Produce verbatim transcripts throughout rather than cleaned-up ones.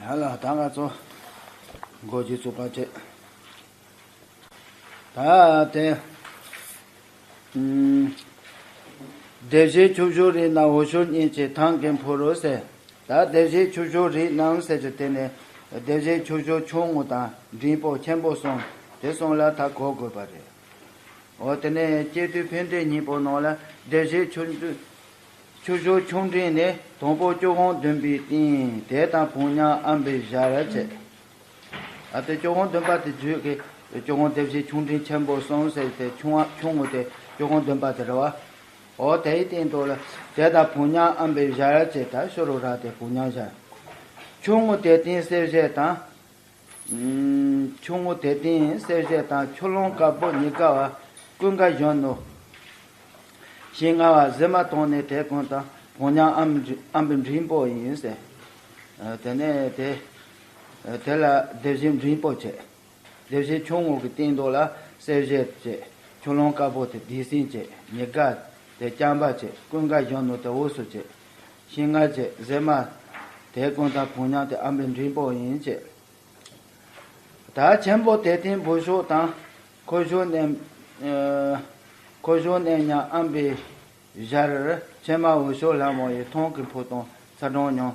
ཡང་ལ་ད་ང་ཚོ་འགོ་རྒྱུ་ཚུགས་པ་བྱེད། ད་དེ། ཨུམ། སྡེ་བཞིའི་ཆུ་བཞུར་རིའི་ནང་འོད་ཞུ་གཉིས་ཀྱི་ཐང་གི་ཕུ་རུ་ཟེར། ད་སྡེ་བཞིའི་ཆུ་བཞུར་རིའི་ནང་ཟེར་གྱི་དེ་ནས་སྡེ་བཞིའི་ཆུ་བཞུར་ཆུང་ངུ་དང་འབྲིང་པོ་ཆེན་པོ་གསུམ་དེ་གསུམ་ལ་ད་གོ་དགོས་པ་རེད། འོ་དེ་ནས་སྐྱེ་དུས་འཕེལ་འགྲིབ་གཉིས་པོ་ནང་ལ་སྡེ་བཞིའི་ཆུ་ཆུ་བཞུར་ཆུང་འབྲིང་ནི་དང་པོ་སྐྱོ་ཧོང་བདུན་པའི་སྟེང་དེ་དང་བུ་ཉག་ཨམ་བི་ཞར་བྱས། ཨ་དེ་སྐྱོ་ཧོང་བདུན་པ་དེ་བརྗོད་ཀྱི་སྐྱོ་ཧོང་སྡེ་བཞི་ཆུང་འབྲིང་ཆེན་པོ་གསུམ་ཟེར་ཏེ་ཆུང་བ་ཆུང་ངུ་དེ་སྐྱོ་ཧོང་བདུན་པ་དེ་རེད་བ། འོ་དེའི་སྟེང་དུ་ལ་དེ་དང་བུ་ཉག་ཨམ་བི་ཞར་བྱས། ད་ཤོ་རུ་ར་དེ་བུ་ཉག་ཞར། ཆུང་ངུ་དེ་སྟེང་གསེར་ཞལ་དང་། ཆུང་ངུ་དེ་སྟེང་གསེར་ཞལ་དང་ཆུ་ཀླུང་དཀར་པོ་ཉི་དགའ་བ་ཀུན་དགའ་གཞོན་ནུ། ཤིང་ང་བ་གཟེ་མ་དང་ནི་དེ་ཀུན་དང་བུ་ཉག་ཨམ་ཨམ་བི་འབྲིང་པོ་ཡིན་ཟེར། དེ་ནས་དེ་དེ་ལ་སྡེ་བཞི་འབྲིང་པོ་བྱས། སྡེ་བཞི་ཆུང་ངུ་གི་སྟེང་དུ་ལ་གསེར་ཞལ་བྱས། ཆུ་ཀླུང་དཀར་པོ་དེ་སྡེ་སྲིན་བྱས། ཉི་དགའ་དེ་སྐྱམ་པ་བྱས། ཀུན་དགའ་གཞོན་ནུ་དེ་འུ་སུ་བྱས། ཤིང་ང་བྱས། གཟེ་མ་དེ་ཀུན་དང་བུ་ཉག་དེ་ཨམ་བི་འབྲིང་པོ་ཡིན་བྱས། ད་ཆེན་པོ་དེ་སྟེང་བུ་ཤོག་དང་། ཁོ་ཤོག་ནས་ཨ། ཁོ་ཤོག་ནས་ཉག་ཨམ་བི་ཞར། ཕྱེ་མ་འུ་ཤོག་ལྷ་མོ་ཡི། ཐང་གི་ཕུ་དང་ཚ་གྲང་མྱོང་།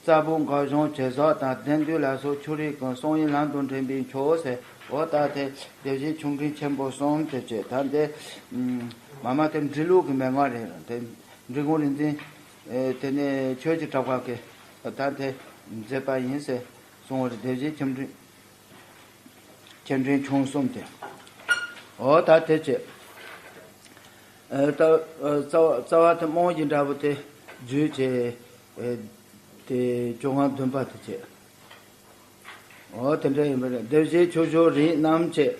རྩ་བུ་འགག་གཞུང་བྱེད་ཟོག་དང་། བདེན་བདུད་ལ་སོགས་ཆོ་རིགས་ཀུན། བསམ་ཡས་ལམ་དུ་འདྲེན་པའི་མཆོག་ཟེར། འོ་ད་དེ་སྡེ་བཞི་ཆུང་འབྲིང་ཆེན་པོ་གསུམ་དེ་བྱས། ད་འདི་མ་མ་དེ་འབྲི་ལུགས་ཀྱི་མན་ངག་རེད། དེ་འབྲི་གུང་རིག་འཛིན་དེ་ནས་ཆོས་ཀྱི་གྲགས་པ་གིས་ད་དེ་མཛད་པ་ཡིན་ཟེར་གསུངས་པ་རེད། སྡེ་བཞི་ཆུང་འབྲིང་། ཆེ་འབྲིང་ཆུང་གསུམ་དེ། འོ་ད་དེ་བྱས། ཨ་ད་ཨ་རྩ་བ་རྩ་བ་དེ་རྨང་གཞི་འདྲ་པོ་དེ་བརྗོད་བྱས། ཨ་དེ་སྐྱོ་ཧོང་བདུན་པ་དེ་བྱས། འོ་དེ་འདྲ་ཡིན་པ་རེད། སྡེ་བཞིའི་ཆུ་བཞུར་རིའི་རྣམ་བྱས། སྡེ་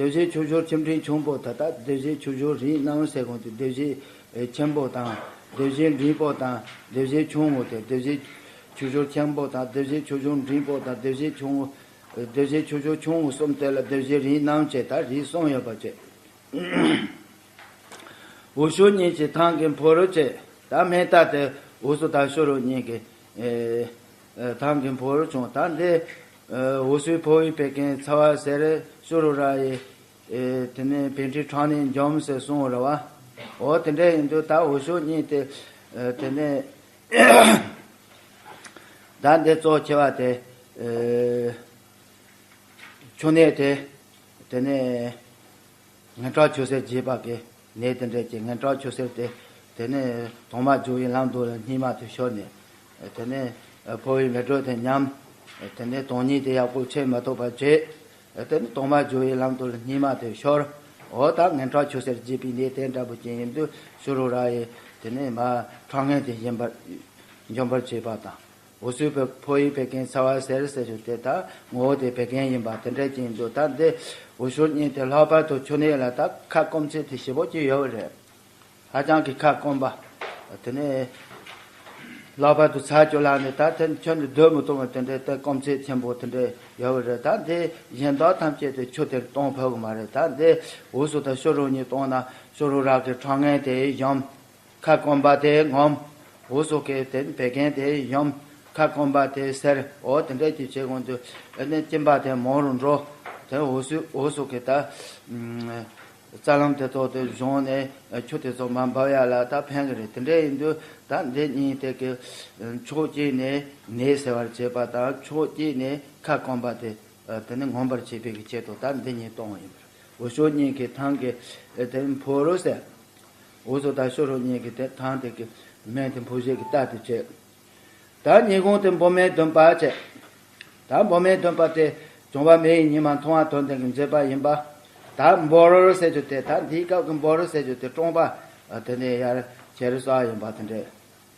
བཞིའི་ཆུ་བཞུར་ཆེ་འབྲིང་ཆུང་པོ། ད་ལྟ་སྡེ་བཞིའི་ཆུ་བཞུར་རིའི་རྣམ་ཟེར་གོང་དེ་སྡེ་བཞི་ཨེ་ཆེན་པོ་དང་། སྡེ་བཞི་འབྲིང་པོ་དང་། སྡེ་བཞི་ཆུང་ངུ་དེ། སྡེ་བཞི་ཆུ་བཞུར་ཆེན་པོ་དང་། སྡེ་བཞི་ཆུ་བཞུར་འབྲིང་པོ་དང་། སྡེ་བཞི་ཆུང་ངུ། སྡེ་བཞི་ཆུ་བཞུར་ཆུང་ངུ་གསུམ་དེ་ལ་སྡེ་བཞི་རིའི་རྣམ་བྱས། ད་རིའི་གསུམ་ཡོད་པ་བྱས། འོད་ཞུ་གཉིས་ཀྱི་ཐང་གི་ཕུ་རུ་བྱས། ད་མེ་སྟག་དེ་འུ་སུ་དང་ཤོ་རུ་གཉིས་ཀྱི་ཨེ་ཨེ་ཐང་གི་ཕུ་རུ་བྱུང་། ད་འདི་ཨེ་འུ་སུའི་ཕོ་བའི་བད་ཀན་ཚ་བ་ཟེར། ཤོ་རུ་ར་ཡི་ཨེ་དེ་ནས་བད་མཁྲིས་ཁྲག་ནད་འཇོམས་ཟེར་གསུངས་ར་བ། འོ་དེ་འདྲ་ཡིན་དུས་ད་འུ་ཤོ་གཉིས་དེ་ཨེ་དེ་ནས་ད་འདི་གཙོ་ཆེ་བ་དེ་ཨེ་ཆུ་ནད་དེ་དེ་ནས་ངན་སྐྲག་ཆུ་སེར་རྒྱས་པ་གི་ནད་དེ་འདྲ་གྱི་ངན་སྐྲག་ཆུ་སེར་དེ། དེ་ནས་དྭངས་མ་རྒྱུ་བའི་ལམ་དུ་ལ་སྙིགས་མ་དེ་ཤོར་ནས། དེ་ནས་ཕོ་བའི་མེ་དྲོད་དེ་ཉམས། དེ་ནས་དྭངས་སྙིགས་དེ་ཡག་པོ་ཆད་མ་ཐུབ་པ་བྱས། དེ་ནས་དྭངས་མ་རྒྱུ་བའི་ལམ་དུ་ལ་སྙིགས་མ་དེ་ཤོར། འོ་ད་ངན་སྐྲག་ཆུ་སེར་རྒྱས་པའི་ནད་དེ་འདྲ་པོ་ཅན་ཡིན་དུས་ཤོ་རུ་ར་ཡི་དེ་ནས་མ་ཁྲག་ངན་དེ་ཡིན་པར་འཇོམས་པར་བྱེད་པ་དང་། འུ་སུའི་ཕོ་ཕོ་ཡི་བད་ཀན་ཚ་བ་ཟེར་ཟེར་ཞུ་དེ་ད་ངོ་བོ་དེ་བད་ཀན་ཡིན་པ་དེ་འདྲ་ཅན་དུ། ད་འདི་འུ་ཤོ་གཉིས་དེ་ལྷག་པར་དུ་ཆུ་ནད་ལ་ད་ཁ་སྐོམ་ཚད་དེ་ཞེ་པོ་ཅིག་ཡོད་པ་རེད། ཧ་ཅང་གི་ཁ་སྐོམ་པ། དེ་ནས་ལྷག་པར་དུ་ཚ་སྐྱོ་ལ་ནི་ད་དེ་ཁྱོན་ནས་སྡོད་མི་ཐུབ་པ་དེ་འདྲའི་དེ་སྐོམ་ཚད་ཆེན་པོ་དེ་འདྲ་ཡོད་པ་རེད། ད་འདི་གཞན་དག་ཐམས་ཅད་དེ་ཆུ་དེར་གཏོང་ཕོད་གི་མ་རེད། ད་འདི་འུ་སུ་དང་ཤོ་རུ་གཉིས་གཏོང་ན་ཤོ་རུ་ར་གི་ཁྲག་ངན་དེ་ཡོམ། ཁ་སྐོམ་པ་དེ་ངོམས། འུ་སུ་གི་དེ་བད་ཀན་དེ་ཡོམ། ཁ་སྐོམ་པ་དེ་སེལ། འོ་དེ་འདྲ་ཅིག་བྱེད་དགོས་འདུག་ཨ་ནི་གཅིན་པ་དེ་མང་རུ་འགྲོ། དེ་འུ་སུ་འུ་སུ་གི་ད་ཨམ་རྩ་ལམ་དེ་ཚོ་དེ་གཞུང་ནས་ཆུ་དེ་ཚོ་མར་འབབ་ཡ་ལ་ད་ཕན་གི་རེད། དེ་འདྲ་ཡིན་དུས་ད་འདི་གཉིས་དེ་གི་ཕྱོགས་གཅིག་ནས་ནད་སེལ་བར་བྱེད་པ་དང་ཕྱོགས་གཅིག་ནས་ཁ་སྐོམ་པ་དེ་དེ་ནི་ངོམས་པར་བྱེད་པའི་གི་ཆེད་དུ་ད་འདི་གཉིས་གཏོང་བ་ཡིན་པ་རེད། འུ་ཤོ་གཉིས་ཀྱི་ཐང་གི་དེ་ཕུ་རུ་ཟེར། འུ་སུ་དང་ཤོ་རུ་གཉིས་ཀྱི་དེ་ཐང་དེ་གི་མིང་དེ་ཕུ་ཞེས་ཀྱི་རྟགས་དེ་བྱས། ད་ཉིན་གུང་དེ་འབུམ་སྨན་བདུན་པ་བྱས། ད་འབུམ་སྨན་བདུན་པ་དེ་བྱུང་བ་མེ་ཡི་ཉི་མ་མཐོང་བ་དོན་ལྡན་གྱིས་མཛད་པ་ཡིན་པ། ད་འབུམ་ཟེར་རྒྱུ་དེ་ད་འདིའི་སྐབས་ཀྱི་འབུམ་ཟེར་རྒྱུ་དེ་སྐྲངས་པ་དེ་ནས་ཡར་ཁྱེར་ས་ཡིན་པ་དེ་འདྲས།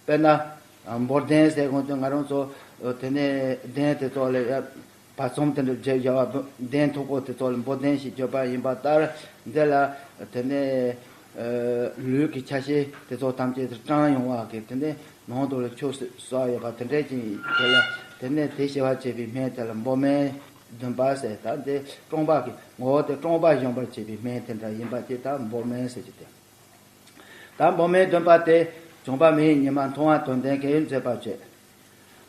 དཔེར་ན། འབུམ་ལྡན་ཟེར་གོང་དུ་ང་རང་ཚོ་དེ་ནས་གདན་དེ་ཚོ་ལ་ཡ་བར་གསུམ་དེ་འདྲ་བརྗེ་བཞག་པ་གདན་མཐུག་པོ་དེ་ཚོ་ལ་འབུམ་ལྡན་ཞེས་བརྗོད་པ་ཡིན་པ་ལྟར། འདི་ལ་དེ་ནས་ལུས་ཀྱི་ཆ་ཤས་དེ་ཚོ་ཐམས་ཅད་དེ་སྐྲངས་ཡོང་བ་གི་དེ་ནས་ནང་དུ་ལ་ཆུ་བསགས་ཡོད་པ་དེ་འདྲས་ཅིག་དེ་ལ་དེ་ནས་དེ་ཞི་བར་བྱེད་པའི་སྨན་དེ་ལ་འབུམ་སྨན་བདུན་པ་ཟེར། ད་འདི་སྐྲངས་པ་གི་ངོ་བོ་དེ་སྐྲངས་པ་སྦྱོང་བར་བྱེད་པའི་སྨན་དེ་འདྲ་ཡིན་པ་ཅིག་ད་འབུམ་སྨན་ཟེར་གྱི་དེ། ད་འབུམ་སྨན་བདུན་པ་དེ་བྱུང་བ་མེ་ཡི་ཉི་མ་མཐོང་བ་དོན་ལྡན་གྱིས་མཛད་པར་བྱེད།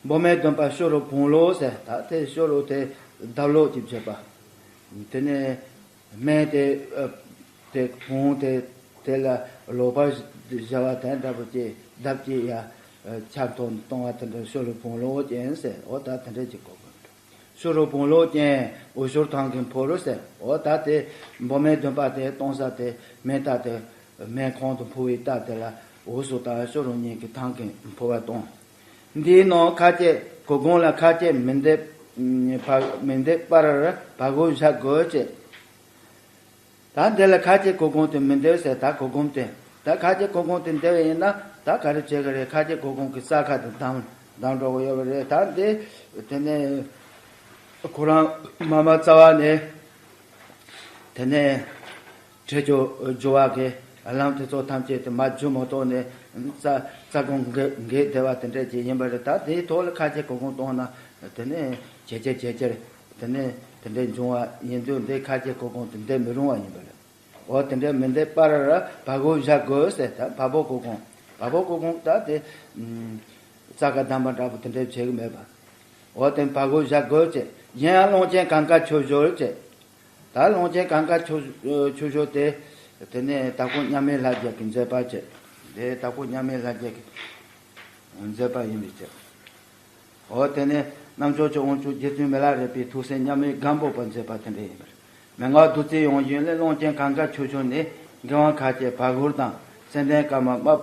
འབུམ་སྡོམ་པ་ཤོ་རོ་བོང་ལོ་ཟེར། ད་དེ་ཤོ་རོ་དེ་ལྡབ་ལོག་ཅིག་བྱས་པ། དེ་ནས་སྨན་དེ་ཨ་དེ་བོང་དེ་དེ་ལ་ལོག་པར་བཞག་པ་དེ་འདྲ་པོ་ཅིག་ལྡབ་ཅིག་ཡར་ཨ་ཆར་ཐོག་གཏོང་བ་དེ་འདྲ་ཤོ་རོ་བོང་ལོ་ཅན་ཟེར། འོ་ད་དེ་འདྲ་ཅིག་གོ་དགོས། ཤོ་རོ་བོང་ལོ་ཅན་འོད་ཟེར་ཐང་གིས་འཕོ་རོ་ཟེར། འོ་ད་དེ་འབུམ་སྡོམ་པ་དེ་གཏོང་ས་དེ་སྨན་རྟགས་དེ་སྨན་ཁང་དུ་འཕོ་བའི་རྟགས་དེ་ལ་འོད་ཟེར་དང་ཤོ་རོ་གཉིས་ཀྱི་ཐང་གིས་འཕོ་བ་གཏོང་། འདིའི་ནང་ཁ་ཆེ་གུར་གུམ་ལ་ཁ་ཆེ་མི་འདེབས། ཕ་མི་འདེབས་པར་བ་གོ་བཞག་དགོས་ཅེས། ད་འདི་ལ་ཁ་ཆེ་གུར་གུམ་དེ་མི་འདེབས་ཟེར། ད་གུར་གུམ་དེ་ད་ཁ་ཆེ་གུར་གུམ་དེ་འདེབས་ཡིན་ན་ད་ག་རེ་བྱེད་ཀྱི་རེད། ཁ་ཆེ་གུར་གུམ་གྱི་རྩ་ཁ་དེ་བསྡམས་བསྡམས་འགྲོ་གི་ཡོད་པ་རེད། ད་འདི་དེ་ནས་ཁོ་རང་མ་མ་རྩ་བ་ནས་དེ་ནས་འཕྲལ་མགྱོགས་འགྱུར་བ་གི་ལམ་དེ་ཚོ་ཐམས་ཅད་དེ་མར་འཇུ་མ་གཏོགས་ནས་རྩ་རྩ་གུམ་འགེབས་འགེབས་བསྡད་པ་དེ་འདྲ་ཅིག་ཡིན་པ་རེད། ད་དེའི་ཐོག་ལ་ཁ་ཆེ་གུར་གུམ་གཏོང་ན་དེ་ནས་ཇེ་ཆེར་ཇེ་ཆེར་དེ་ནས་དེ་འདྲའི་འབྱུང་བ་ཡིན་དུས་འདི་ཁ་ཆེ་གུར་གུམ་དེ་འདེབས་མི་རུང་བ་ཡིན་པ་རེད། འོ་དེ་འདྲའི་མི་འདེབས་པར་བ་གོ་བཞག་དགོས་ཟེར། ད་བ་སྤུ་གུར་གུམ་བ་སྤུ་གུར་གུམ་ད་དེ་རྩ་ཁ་བསྡམས་པ་འདྲ་པོ་དེ་འདྲའི་བྱེད་ཀྱི་མེད་པ། འོ་དེ་བ་གོ་བཞག་དགོས་ཅེས། གཞན་ཡང་ཀློང་ཆེན་གངྒཱ་ཆུ་ཞོ་ཅེས། ད་ཀློང་ཆེན་གངྒཱ་ཆུ་ཆུ་ཞོ་དེ་དེ་ནས་དྭགས་པོ་མཉམ་མེད་ལྷ་རྒྱལ་གྱི་མཛད་པ་བྱས། དེ་དྭགས་པོ་མཉམ་མེད་ལྷ་རྒྱལ་གྱི་མཛད་པ་ཡིན་པའི་ཕྱིར། འོ་དེ་ནས་རྣམ་ཅོ་ཅོ་དབང་ཕྱུག་རྗེ་བཙུན་མི་ལ་རས་པའི་ཐུགས་སྲས་མཉམ་མེད་སྒམ་པོ་པ་མཛད་པ་དེ་འདྲ་ཡིན་པར། མན་ངག་བདུད་རྩིའི་ཡང་ཞུན་ལས། ཀློང་ཆེན་གངྒཱ་ཆུ་ཞོ་ནི། མགོན་དབང་ཁ་ཆེ་བ་གུར་དང་། ཙན་དན་དཀར་དམར་དམར་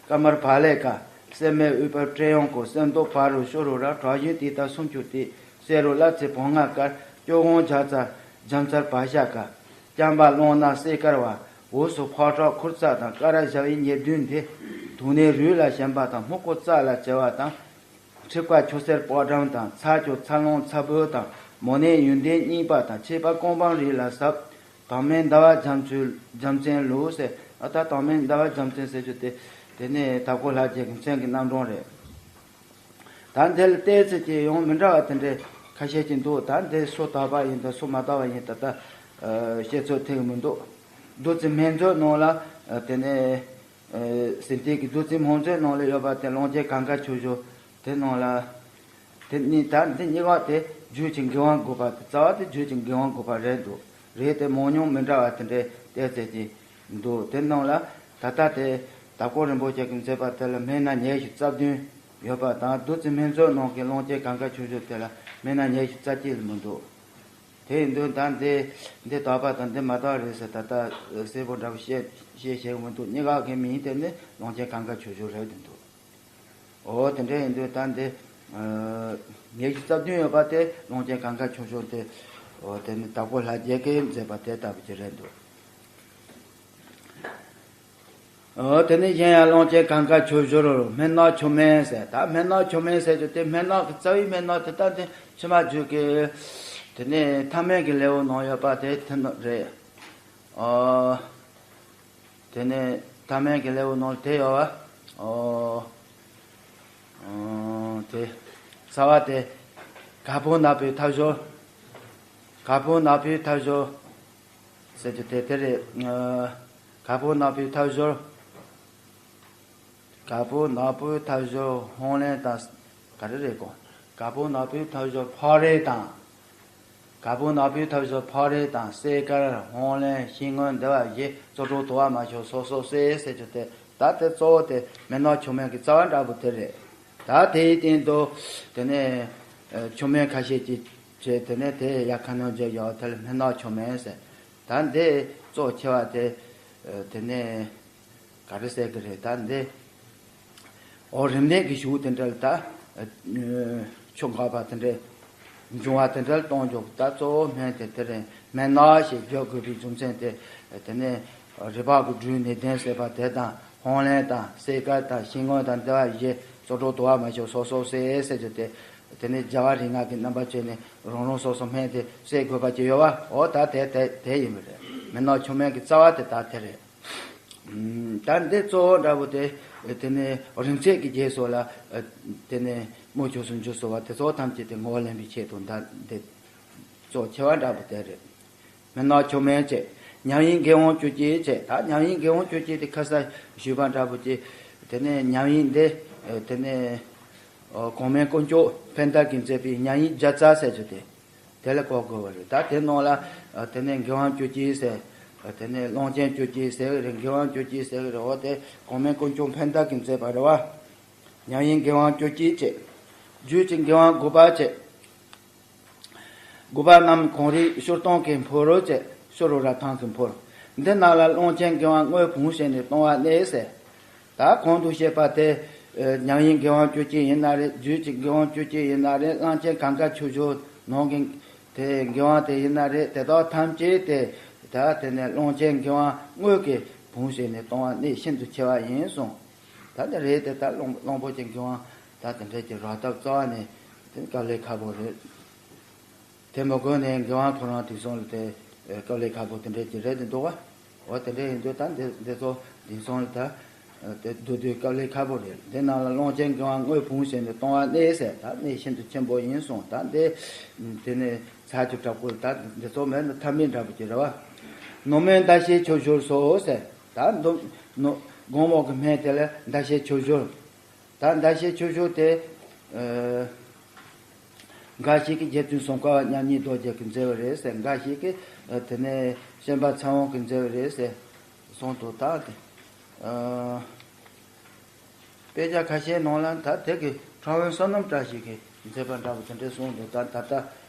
དཀར་དམར་བག་ལེབ་དཀར། སྲན་མའི་དབུལ་བབས་བཀྲེས་ཡང་ཀོ། སྲན་ལྡོག་བ་རུ་ཤོ་རུ་ར། བྲག་ཞུན་ཏི་ཏ་སུམ་ཅུ་ཏི། བསེ་རུ་རླབས་ཚེ་བོང་ང་དཀར། སྐྱོ་སྒོང་ཇ་ཚ་ཇ་མཚར་བ་ཤ་དཀར། སྐྱམ་པ་རླུང་ནག་སེར་དཀར་བ། འོད་ཟེར་ཕོ་བྲང་ཁུར་རྩ་དང་། ཀ་ར་ཞ་བའི་ཉེར་བདུན་དེ། དུག་ནི་རུས་ལ་ཞེན་པ་དང་། སྨུག་པོ་རྩ་ལ་བྱེ་བ་དང་། མཁྲིས་པ་ཆུ་སེར་པགས་སྦྲང་དང་། ཚ་སྐྱོ་ཚ་རླུང་ཚ་བུ་དང་། མོ་ནད་ཡོན་ཏན་རྙིང་པ་དང་། མཆེད་པ་ཀོང་པང་རིས་ལ་ཟབ། དྭངས་མའི་ཟླ་བ་རྒྱ་མཚོའི་རྒྱལ་མཚན་ལུགས་ཟེར། ཨ་ད་དྭངས་མའི་ཟླ་བ་རྒྱལ་མཚན་ཟེར་རྒྱུ་དེ་དེ་ནས་དྭགས་པོ་ལྷ་རྒྱལ་གྱི་མཚན་གྱི་རྣམ་གྲངས་རེད། ད་འདི་ལ་བལྟས་ཚེ་ཀྱི་ཡང་མི་འདྲ་བ་དེ་འདྲའི་ཁ་ཤས་ཀྱི་འདུག་ད་འདི་སུ་དག་པ་ཡིན་དང་སུ་མ་དག་པ་ཡིན་ད་ལྟ་བཤད་ཚོད་ཐིག་མི་འདུག་བདུད་རྩི་སྨན་མཛོད་ནང་ལ་དེ་ནས། ཨ་ཟིན་ཏིག་གི་བདུད་རྩི་སྨན་མཛོད་ནང་ལ་ཡོད་པ་དེ་ཀློང་ཆེན་གངྒཱ་ཆུ་ཞོ་དེ་ནང་ལ། དེ་ནི་ད་འདི་གཉིས་ཀ་དེ་རྒྱུད་ཀྱི་མགོན་དབང་དགོས་པ་དེ་རྩ་བ་དེ་རྒྱུད་ཀྱི་མགོན་དབང་དགོས་པ་རེད་འདུག་རེད་དེ་མང་ཉུང་མི་འདྲ་བ་དེ་འདྲའི་བལྟས་ཚད་ཀྱི་འདུག་དེ་ནང་ལ་ད་ལྟ་དེ་དྭགས་པོ་རིན་པོ་ཆེ་གི་མཛད་པ་དེ་ལ་སྨན་སྣ་ཉི་ཤུ་རྩ་བདུན་ཡོད་པ་དང་བདུད་རྩི་སྨན་མཛོད་ནང་གི་ཀློང་ཆེན་གངྒཱ་ཆུ་ཞོ་དེ་ལ་སྨན་སྣ་ཉི་ཤུ་རྩ་གཅིག་ལས་མི་འདུག་དེ་ཡིན་དུས་ད་འདི་འདི་དག་པ་དང་འདི་མ་དག་རེད་ཟེར་ད་ལྟ་གསལ་པོ་འདྲ་པོ་བཤད་བཤད་བཤད་མི་འདུག་གཉིས་ཀ་གི་མིང་དེ་ནི་ཀློང་ཆེན་གངྒཱ་ཆུ་ཞོ་རེད་དེ་འདུག་འོ་དེ་འདྲ་ཡིན་དུས་ད་འདི་ཉི་ཤུ་རྩ་བདུན་ཡོད་པ་དེ་ཀློང་ཆེན་གངྒཱ་ཆུ་ཞོ་དེ་འོ་དེ་ནི་དྭགས་པོ་ལྷ་རྒྱལ་གྱིས་མཛད་པ་དེ་ལྟ་བུ་ཅིག་རེད་འདུག་འོ་དེ་ནས་གཞན་ཡང་ཀློང་ཆེན་གངྒཱ་ཆུ་ཞོ་རུ་སྨན་སྣ་ཆུ་སྨན་ཟེར། ད་སྨན་སྣ་ཆུ་སྨན་ཟེར་རྒྱུ་དེ་སྨན་སྣ་གི་རྩ་བའི་སྨན་སྣ་དེ་ད་དེ་ཕྱི་མ་རྒྱུད་ཀྱི་དེ་ནས་ཐ་སྨན་གྱི་ལེའུ་ནང་ཡོད་པ་དེ་དེ་ནོ་རེད། ཨོ། དེ་ནས་ཐ་སྨན་གྱི་ལེའུ་ནང་དེ་ཡོད་པ། ཨོ། ཨོ། དེ། རྩ་བ་དེ། གར་པོ་ནག་པོའི་ཐབ་ཞོར། གར་པོ་ནག་པོའི་ཐབ་ཞོར། ཟེར་རྒྱུ་དེ་དེ་རེད། ཨ། གར་པོ་ནག་པོའི་ཐབ་ཞོར། གར་པོ་ནག་པོའི་ཐབ་ཞོར་ཧོང་ལེན་དང་། ག་རེ་རེད་གོ། གར་པོ་ནག་པོའི་ཐབ་ཞོར་ཕག་རེ་དང་། གར་པོ་ནག་པོའི་ཐབ་ཞོར་ཕག་རེ་དང་གསེར་དཀར་ཧོང་ལེན་ཤིང་སྔོན་འདི་བ་བཞི་བཙོ་བཀྲུ་དུ་བ་མ་ཞུ་སོ་སོ་སེ་ཟེར་རྒྱུ་དེ། ད་དེ་གཙོ་བོ་དེ་སྨན་སྣ་ཆུ་སྨན་གྱི་རྩ་བ་འདྲ་པོ་དེ་རེད། ད་དེའི་སྟེང་དུ་དེ་ནས་ཆུ་སྨན་ཁ་ཤས་ཀྱིས་བྱས། དེ་ནས་དེ་ཡ་ཁ་ནང་བརྗོད་ཡོད་དེ་ལ་སྨན་སྣ་ཆུ་སྨན་ཟེར། ད་འདི་གཙོ་ཆེ་བ་དེ་དེ་ནས་ག་རེ་ཟེར་གི་རེད་ད་འདི། འོ་རིམས་ནད་ཀྱི་ཞུགས་དེ་འདྲ་ལ་ད་ཆུ་འགག་པ་དེ་འདྲ་འབྱུང་བ་དེ་འདྲ་ལ་གཏོང་རྒྱུ་ད་གཙོ་བོ་སྨན་དེ་དེ་རེད། སྨན་སྣ་ཞེས་བརྗོད་དགོས་པའི་རྒྱུ་མཚན་དེ་དེ་ནས་རི་ཕག་གི་སྦྲུལ་ནད་ལྡན་ཟེར་བ་དེ་དང་ཧོང་ལེན་དང་གསེར་དཀར་དང་ཤིང་སྔོན་དང་འདི་བ་བཞི་བཙོ་བཀྲུ་དུ་བ་མ་ཞུ་སོ་སོ་སེ་ཟེར་རྒྱུ་དེ། དེ་ནས་རྒྱལ་བ་རིགས་ལྔ་གི་རྣམ་པ་བྱས་ནས་རང་རང་སོ་སོ་སྨན་དེ་བསྲེ་དགོས་པ་ཅིག་ཡོད་པ། འོ་ད་དེ་དེ་དེ་ཡིན་པ་རེད། སྨན་སྣ་ཆུ་སྨན་གྱི་རྩ་བ་དེ་ད་དེ་རེད། ད་འདི་གཙོ་བོ་འདྲ་པོ་དེ་དེ་ནས་རིམས་ཚད་ཀྱི་རྗེས་སུ་ལ་དེ་ནས་རྨོ་ཆུ་སུམ་ཅུ་སོགས་པ་དེ་ཚོ་ཐམས་ཅད་དེ་ངོ་བོ་ལེན་པའི་ཆེད་དུ་ད་འདི་གཙོ་ཆེ་བ་འདྲ་པོ་དེ་རེད། སྨན་སྣ་ཆུ་སྨན་བྱས། ཉམས་དབྱེ་འགན་དབང་བཅུ་གཅིག་བྱས། ད་ཉམས་དབྱེ་འགན་དབང་བཅུ་གཅིག་དེ་ཁ་སང་ཞུས་པ་འདྲ་པོ་ཅིག་དེ་ནས་ཉམས་དབྱེ་འདི་དེ་ནས་ གོང་མའི་དཀོན་མཆོག་ཕན་བདག་གིས་མཛད་པའི་མྱ་ངན་བརྒྱ་རྩ་ཟེར་རྒྱུ་དེ། དེ་ལ་གོ་དགོས་པ་རེད། ད་དེ་ནང་ལ་དེ་ནས་མགོན་དབང་བཅུ་གཅིག་ཟེར། དེ་ནས་ཀློང་ཆེན་བཅུ་གཅིག་ཟེར་གི་རེད། མགོན་དབང་བཅུ་གཅིག་ཟེར་གི་རེད། འོ་དེ་གོང་མའི་དཀོན་མཆོག་ཕན་བདག་གིས་མཛད་པ་རེད་བ། མྱ་ངན་མགོན་དབང་བཅུ་གཅིག་བྱས། རྒྱུད་ཀྱི་མགོན་དབང་དགུ་པ་བྱས། དགུ་པ་རྣམས་གངས་རིའི་ཤུར་སྟོང་གི་འཕུར་རོལ་བྱས། ཤུ་རུ་ར་ཐང་གི་འཕུར། འདི་རྣམས་ལ་ཀློང་ཆེན་མགོན་དབང་དངོས་བུང་བྱས་ནས་སྟོང་བ་གནས་ཟེར། ད་གོང་དུ་བཤད་པ་དེ། མྱ་ངན་མགོན་དབང་བཅུ་གཅིག་ཡིན་ན་རེད། རྒྱུད་ཀྱི་མགོན་དབང་བཅུ་གཅིག་ཡིན་ན་རེད། གླང་ཆེན་གངས་དཀར་ཆོས་འབྱོར་ནང་གི་དེ་མགོན་དབང་དེ་ཡིན་ན་རེད། དེ་དག་ཐམས་ཅད་དེ་ད་དེ་ནས་ཀློང་ཆེན་མགོན་དབང་དངོས་ཀྱི་བུང་བྱས་ནས་སྟོང་བ་གནས་ཤིན་ཏུ་ཆེ་བ་ཡིན་གསུངས། ད་དེ་རེད་དེ། ད་གླང་གླང་པོ་ཆེ་མགོན་དབང་ད་དེ་འདྲས་ཀྱི་རག་ཐབས་རྩ་བ་ནས་དེ་དཀའ་ལས་ཁག་པོ་རེད། དེ་མ་དགོས་ནས་མགོན་དབང་ཁོ་རང་དེང་སང་ལ་དེ་དཀའ་ལས་ཁག་པོ་དེ་འདྲས་ཀྱི་རེད་དེ་འདུག་བ། འོ་དེ་འདྲས་ཡིན་དུས་ད་འདི་འདི་ཚོ་དེང་སང་ལ་ད་དེ་བསྡུ་དུས་དཀའ་ལས་ཁག་པོ་རེད། དེ་ནང་ལ་ཀློང་ཆེན་མགོན་དབང་དངོས་བུང་བྱས་ནས་སྟོང་བ་གནས་ཟེར། ད་གནས་ཤིན་ཏུ་ཆེན་པོ་ཡིན་གསུངས། ད་འདི་དེ་ནས་ཚར་གྱི་དྲག་པོ་ད་འདི་ཚོ་མེད་ན་ཐ་མལ་འདྲ་པོ་ཅིག་རེད་བ། ནུབ་མོའི་ཟླ་ཤེལ་ཆོས་འབྱོར་སོགས་ཟེར། ད་འདུམ་ནུབ་དགོང་མོ་གི་སྨན་དེ་ལ་ཟླ་ཤེལ་ཆོས་འབྱོར། ད་ཟླ་ཤེལ་ཆོས་འབྱོར་དེ། ཨ། འགའ་ཞིག་གིས་རྗེ་བཙུན་སྲུང་སྐར་མཉམ་ཉིད་རྡོ་རྗེ་གིས་མཛད་པ་རེད་ཟེར། འགའ་ཞིག་གིས་དེ་ནས་ཤན་པ་ཚེ་དབང་གིས་མཛད་པ་རེད་ཟེར་གསུངས་འདུག་ད་དེ། ཨ། དཔེ་ཆ་ཁ་ཤས་ནང་ལ་ད་དེ་གི་ཁྲ་བོན་བསོད་ནམས་བཀྲ་ཤིས་ཀྱིས་མཛད་པ་འདྲ་པོ་དེ་འདྲས་གསུངས་འདུག་ད་ད་ལྟ་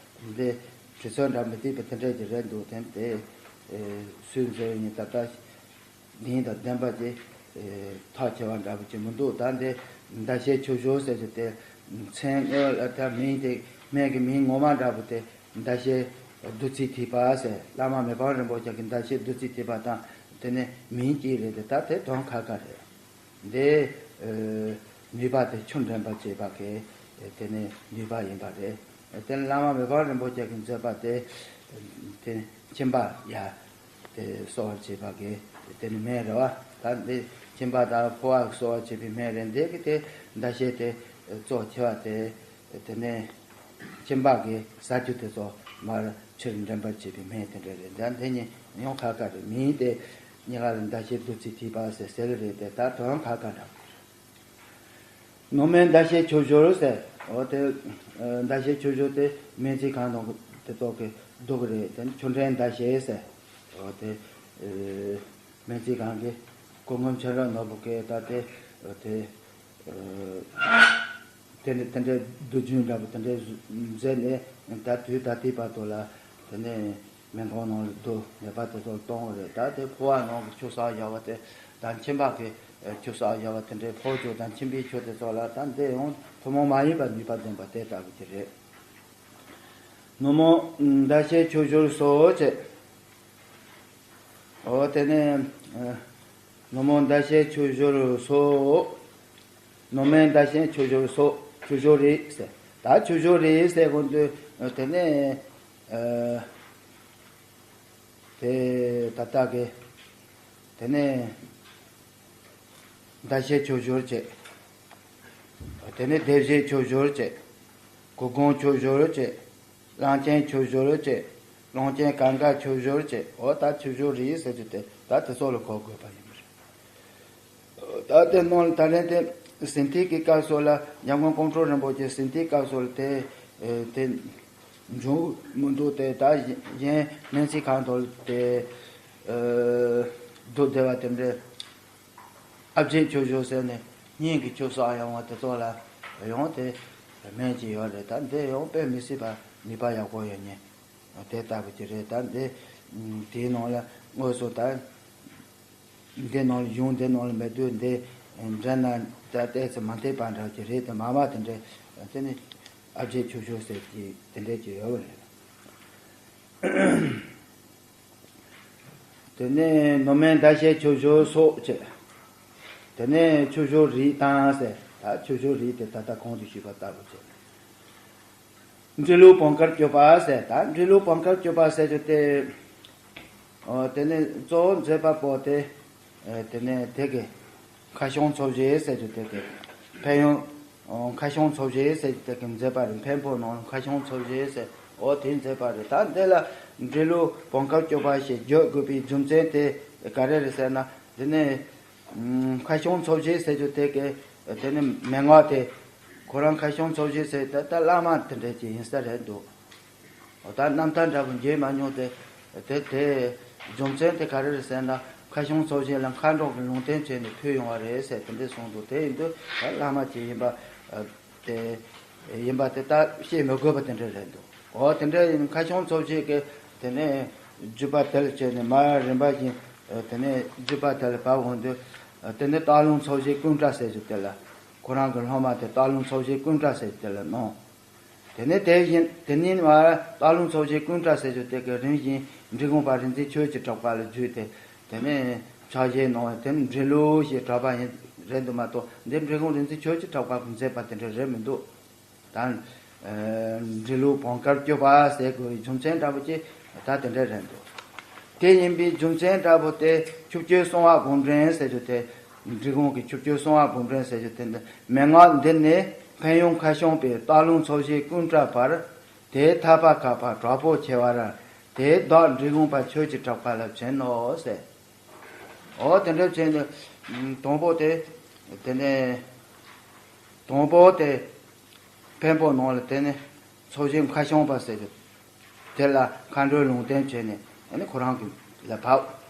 འདི་དུས་ཚོད་འདྲ་མི་བདེ་བ་དེ་འདྲས་ཀྱི་རེད་འདུག་དེ་དེ་སུས་མཛད་པ་ཡིན་ད་ལྟ། ལྡན་དང་ལྡན་པ་དེ་ཐག་ཆོད་པ་འདྲ་པོ་ཅིག་མི་འདུག་ད་འདི་ཟླ་ཤེལ་ཆོས་འབྱོར་ཟེར་གྱི་དེ་མཚན་དངོས་ལ་ད་མིང་དེ་སྨན་གྱི་མིང་ངོ་མ་འདྲ་པོ་དེ་ཟླ་ཤེལ་བདུད་རྩི་ཐིགས་པ་ཟེར། བླ་མ་མི་ཕམ་རིན་པོ་ཆེ་གི་ཟླ་ཤེལ་བདུད་རྩི་ཐིགས་པ་དང་དེ་ནས་མིང་གཅིག་རེད་དེ། ད་དེ་དོན་ཁ་ཁ་རེད། འདི་ནུས་པ་དེ་ཆུ་འདྲེན་པར་བྱེད་པ་གི་དེ་ནས་ནུས་པ་ཡིན་པ་རེད། དེ་ནས་བླ་མ་མི་ཕམ་རིན་པོ་ཆེ་གིས་མཛད་པ་དེ་དེ་ཁྱིམ་པ་ཡ། དེ་གསོ་བར་བྱེད་པ་གི་དེ་ནི་སྨན་རེད་བ། ད་འདི་ཁྱིམ་པ་དང་ཕོ་བ་གསོ་བར་བྱེད་པའི་སྨན་རེད། འདི་གི་དེ་ཟླ་ཤེལ་དེ་གཙོ་ཆེ་བ་དེ་དེ་ནས་ཁྱིམ་པ་གི་ཟ་རྒྱུ་དེ་ཚོ་མར་ཆུར་འདྲེན་པར་བྱེད་པའི་སྨན་དེ་འདྲ་རེད། ད་འདི་ནི་ཡང་ཁ་ཁ་རེད། མིང་དེ་གཉིས་ཀ་ལ་ཟླ་ཤེལ་བདུད་རྩི་ཐིགས་པ་ཟེར་ཟེར་གི་རེད་དེ། ད་དོན་ཁ་ཁ་འདྲ། ནུབ་མོའི་ཟླ་ཤེལ་ཆོས་འབྱོར་ཟེར། འོ་དེ་ཟླ་ཤེལ་ཆོས་འབྱོར་དེ་སྨན་རྩིས་ཁང་ནང་དེ་ཚོ་གི་འདུག་གི་རེད། དེ་ནི་ཆུ་འདྲེན་ཟླ་ཤེལ་ཟེར། འོ་དེ་སྨན་རྩིས་ཁང་གི་སྐུ་ངོ་མཁྱེན་རབ་ནོར་བུ་གིས་ད་དེ་འོ་དེ་དེ་ནི་དེ་འདྲའི་བསྡུས་རྒྱུན་འདྲ་པོ་དེ་འདྲའི་མཛད་ནས་ད་དུས་ད་ལྟའི་བར་དུ་ལ་དེ་ནས་སྨན་ཁང་ནང་ལ་བསྡུ་ནད་པ་དེ་ཚོ་གཏོང་གི་རེད། ད་དེ་ཕོ་བ་ནང་གི་ཆུ་བསགས་བཞག་པ་དེ་དང་ཁྱིམ་པ་གི་ཆུ་བསགས་བཞག་པ་དེ་འདྲའི་ཕོ་ཆུ་དང་ཁྱིམ་པའི་ཆུ་དེ་ཚོ་ལ་ད་འདི་ཡང་ཐུན་མོང་མ་ཡིན་པ་ནུས་པ་ལྡན་པ་དེ་ལྟ་བུ་དེ་རེད། ནུབ་མོ་ཟླ་ཤེལ་ཆོས་འབྱོར་སོགས་བྱས། འོ་དེ་ནས་ནུབ་མོ་ཟླ་ཤེལ་ཆོས་འབྱོར་སོགས། ནུབ་མོའི་ཟླ་ཤེལ་ཆོས་འབྱོར་སོགས། ཆོས་འབྱོར་རིགས་ཟེར། ད་ཆོས་འབྱོར་རིགས་ཟེར་གོ་དུས་དེ་ནས་དེ་ད་ལྟ་གི་དེ་ནས་ཟླ་ཤེལ་ཆོས་འབྱོར་བྱས། དེ་ནས་བདེ་བྱེད་ཆོས་འབྱོར་བྱས། གུར་གུམ་ཆོས་འབྱོར་བྱས། གླང་ཆེན་ཆོས་འབྱོར་བྱས། གླང་ཆེན་གངས་དཀར་ཆོས་འབྱོར་བྱས། འོ་ད་ཆོས་འབྱོར་རིགས་ཟེར་རྒྱུ་དེ་ད་དེ་ཚོ་ལ་གོ་དགོས་པ་ཡིན་པ་རེད། ད་དེ་ནང་ལ་ད་རེས་དེ་ཟིན་ཐིག་གི་སྐབས་སུ་ལ་འཇམ་མགོན་ཀོང་སྤྲུལ་རིན་པོ་ཆེ་ཟིན་ཐིག་སྐབས་སུ་ལ་དེ་དེ་འབྱུང་མི་འདུག་དེ་ད་གཞན་སྨན་རྩིས་ཁང་དུ་དེ་སྡུག་བདེ་བ་དེ་འདྲའི་ཨ་བརྒྱད་ཆོས་འབྱོར་ཟེར་ནས་སྙིང་གི་ཆུ་བསགས་ཡོང་བ་དེ་ཚོ་ལ་ཡང་དེ་སྨན་གྱི་ཡོད་རེད། ད་འདི་ཡང་དཔེ་མི་སྲིད་པ་ནུས་པ་ཡག་པོ་ཡོད་ཉེ། དེ་ལྟ་བུ་ཅིག་རེད། ད་འདི་དེའི་ནང་ལ་དངོས་སུ་ད་འདི་ནང་ལ་གཞུང་འདི་ནང་ལ་མེད་དུས་འདི་འདྲ་ན་ད་ཏོག་ཙམ་མ་འཐད་པ་འདྲ་ཅིག་རེད། དེ་མ་མ་དེ་འདྲ་དེ་ནི་ཨ་བརྒྱད་ཆོས་འབྱོར་ཟེར་གྱི་དེ་འདྲ་ཅིག་ཡོད་པ་རེད། དེ་ནས་ནུབ་མོའི་ཟླ་ཤེལ་ཆོས་འབྱོར་སོགས་བྱས། དེ་ནས་ཆོས་འབྱོར་རིགས་དང་ཟེར། ད་ཆོས་འབྱོར་རིགས་དེ་ད་ལྟ་གོང་དུ་ཞུས་པ་ལྟ་བུ་བྱས། འབྲི་ལུགས་བང་དཀར་སྤྱོད་པ་ཟེར། ད་འབྲི་ལུགས་བང་དཀར་སྤྱོད་པ་ཟེར་རྒྱུ་དེ། འོ་དེ་ནས་གཙོ་བོ་མཛད་པ་པོ་དེ། ཨེ་དེ་ནས་དེ་གི་ཁ་བྱང་ཚོ་བཞི་ཟེར་རྒྱུ་དེ་གི་ཕན་ཡོན། ཨོ་ཁ་བྱང་ཚོ་བཞི་ཟེར་རྒྱུ་དེ་གི་མཛད་པ་རེད། འཕན་པོ་ནང་ཁ་བྱང་ཚོ་བཞི་ཟེར། འོ་དེ་མཛད་པ་རེད། ད་འདི་ལ་འབྲི་ལུགས་བང་དཀར་སྤྱོད་པ་ཞེས་བརྗོད་དགོས་པའི་རྒྱུ་མཚན་དེ་ག་རེ་རེད་ཟེར་ན། དེ་ནས་ཁ་བྱང་ཚོ་བཞི་ཟེར་རྒྱུ་དེ་གི་དེ་ནི་མན་ངག་དེ་ ཁོ་རང་ཁ་བྱང་ཚོགས་བཞེས་ཟེར་ད་ལྟ་བླ་མ་དེ་འདྲ་ཅིག་ཡིན་ས་རེད་འདུག་འོ་ད་རྣམ་ཐར་འདྲ་པོ་མཇལ་མ་མྱོང་སྟེ། དེ་དེ་རྒྱུ་མཚན་དེ་ག་རེ་རེད་ཟེར་ན། ཁ་བྱང་ཚོགས་བཞེས་ལ་མཁའ་འགྲོ་གི་ལུང་བསྟན་བྱས་ནས་ཕུལ་ཡོང་བ་རེད་ཟེར་དེ་འདྲ་གསུངས་འདུག་དེ་ཡིན་དུས་ད་བླ་མ་ཅིག་ཡིན་པ་དེ་ཡིན་པ་དེ་ད་བཤད་མི་དགོས་པ་དེ་འདྲ་རེད་འདུག་འོ་དེ་འདྲ་ཡིན། ཁ་བྱང་ཚོགས་བཞེས་ཀྱི་དེ་ནས་བརྒྱུད་པ་དེ་ལ་བྱས་ནས་མར་རིམ་པ་བཞིན་དེ་ནས་བརྒྱུད་པ་དེ་ལ་བབས་འོང་དུས། དེ་ནས་སྟག་ལུང་ཚོགས་བཞེས་ཀུན་གྲགས་ཟེར་རྒྱུ་དེ་ལ། ཁོ་རང་གི་སློབ་མ་དེ་སྟག་ལུང་ཚོགས་བཞེས་ཀུན་གྲགས་ཟེར་རྒྱུ་དེ་ལ་གནང་། དེ་ནས་དེ་བཞིན་དེ་ནས་མར་སྟག་ལུང་ཚོགས་བཞེས་ཀུན་གྲགས་ཟེར་རྒྱུ་དེ་གི་རིམ་བཞིན་འབྲི་གུང་པ་རིག་འཛིན་ཆོས་ཀྱི་གྲགས་པ་ལ་བརྒྱུད་དེ། དེ་ནས་ཕྱག་བཞེས་གནང་བས་དེ་ནས་འབྲི་ལུགས་ཞེས་གྲགས་པ་ཡིན་རེད་འདུག་མ་གཏོགས་འདི་འབྲི་གུང་རིག་འཛིན་ཆོས་ཀྱི་གྲགས་པ་གིས་མཛད་པ་དེ་འདྲ་རེད་མི་འདུག་ད་འབྲི་ལུགས་བང་དཀར་སྐྱོབ་པ་ཟེར་དགོས་པའི་རྒྱུ་མཚན་འདྲ་པོ་ཅིག་ད་དེ་འདྲ་རེད་འདུག་དེ་ཡིན་པའི་རྒྱུ་མཚན་འདྲ་པོ་དེ་ཆུ་སྐྱོན་གསང་བ་དགོངས་འགྲེལ་ཟེར་རྒྱུ་དེ། འབྲི་གུང་གི་ཆུ་སྐྱོན་གསང་བ་དགོངས་འགྲེལ་ཟེར་རྒྱུ་དེ་འདི་མན་ངག་འདི་ནི་ཕན་ཡོན་ཁ་བྱང་པས་སྟག་ལུང་ཚོགས་བཞེས་ཀུན་གྲགས་པར། དེ་ཐར་པ་ཁ་པ་དྲག་པོ་ཆེ་བར། དེ་བདག་འབྲི་གུང་པ་ཆོས་ཀྱི་གྲགས་པ་ལ་བྱིན་ནོ་ཟེར། འོ་དེ་འདྲ་བྱས་ནས་དང་པོ་དེ། དེ་ནས་དང་པོ་དེ་འཕན་པོ་ནང་ལ་དེ་ནས་ཚོགས་བཞེས་ཁ་བྱང་པ་ཟེར་རྒྱུ་དེ་ལ་མཁའ་འགྲོའི་ལུང་བསྟན་བྱས་ནས་ཨ་ནི་ཁོ་རང་གི་ལ་བབས།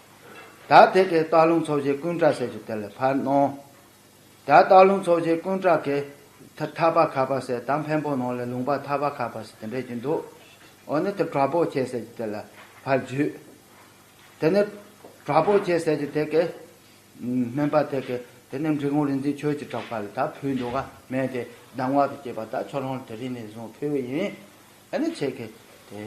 ད་དེ་གའི་སྟག་ལུང་ཚོགས་བཞེས་ཀུན་གྲགས་ཟེར་རྒྱུ་དེ་ལ་ཕར་གནང་། ད་སྟག་ལུང་ཚོགས་བཞེས་ཀུན་གྲགས་ཀྱི་ཐ་ཐར་པ་ཁ་པ་ཟེར། ད་འཕན་པོ་ནང་ལ་ལུང་པ་ཐར་པ་ཁ་པ་ཟེར་དེ་འདྲ་ཅིག་འདུག་འོ་ནི་དེ་དྲག་པོ་ཆེ་ཟེར་རྒྱུ་དེ་ལ་ཕར་བརྒྱུད། དེ་ནས་དྲག་པོ་ཆེ་ཟེར་རྒྱུ་དེ་གའི་སྨན་པ་དེ་གའི་དེ་ནས་འབྲི་གུང་རིག་འཛིན་ཆོས་ཀྱི་གྲགས་པ་ལ་ད་ཕུལ་འདུག་ག་མེད་དེ་གདམས་ངག་ཏུ་སྐྱེས་པ་ད་ཁྱོད་རང་ལ་དེ་རིང་ནས་བཟུང་ཕུལ་བ་ཡིན། ཨ་ནི་ཁྱེད་ཀྱིས་དེ་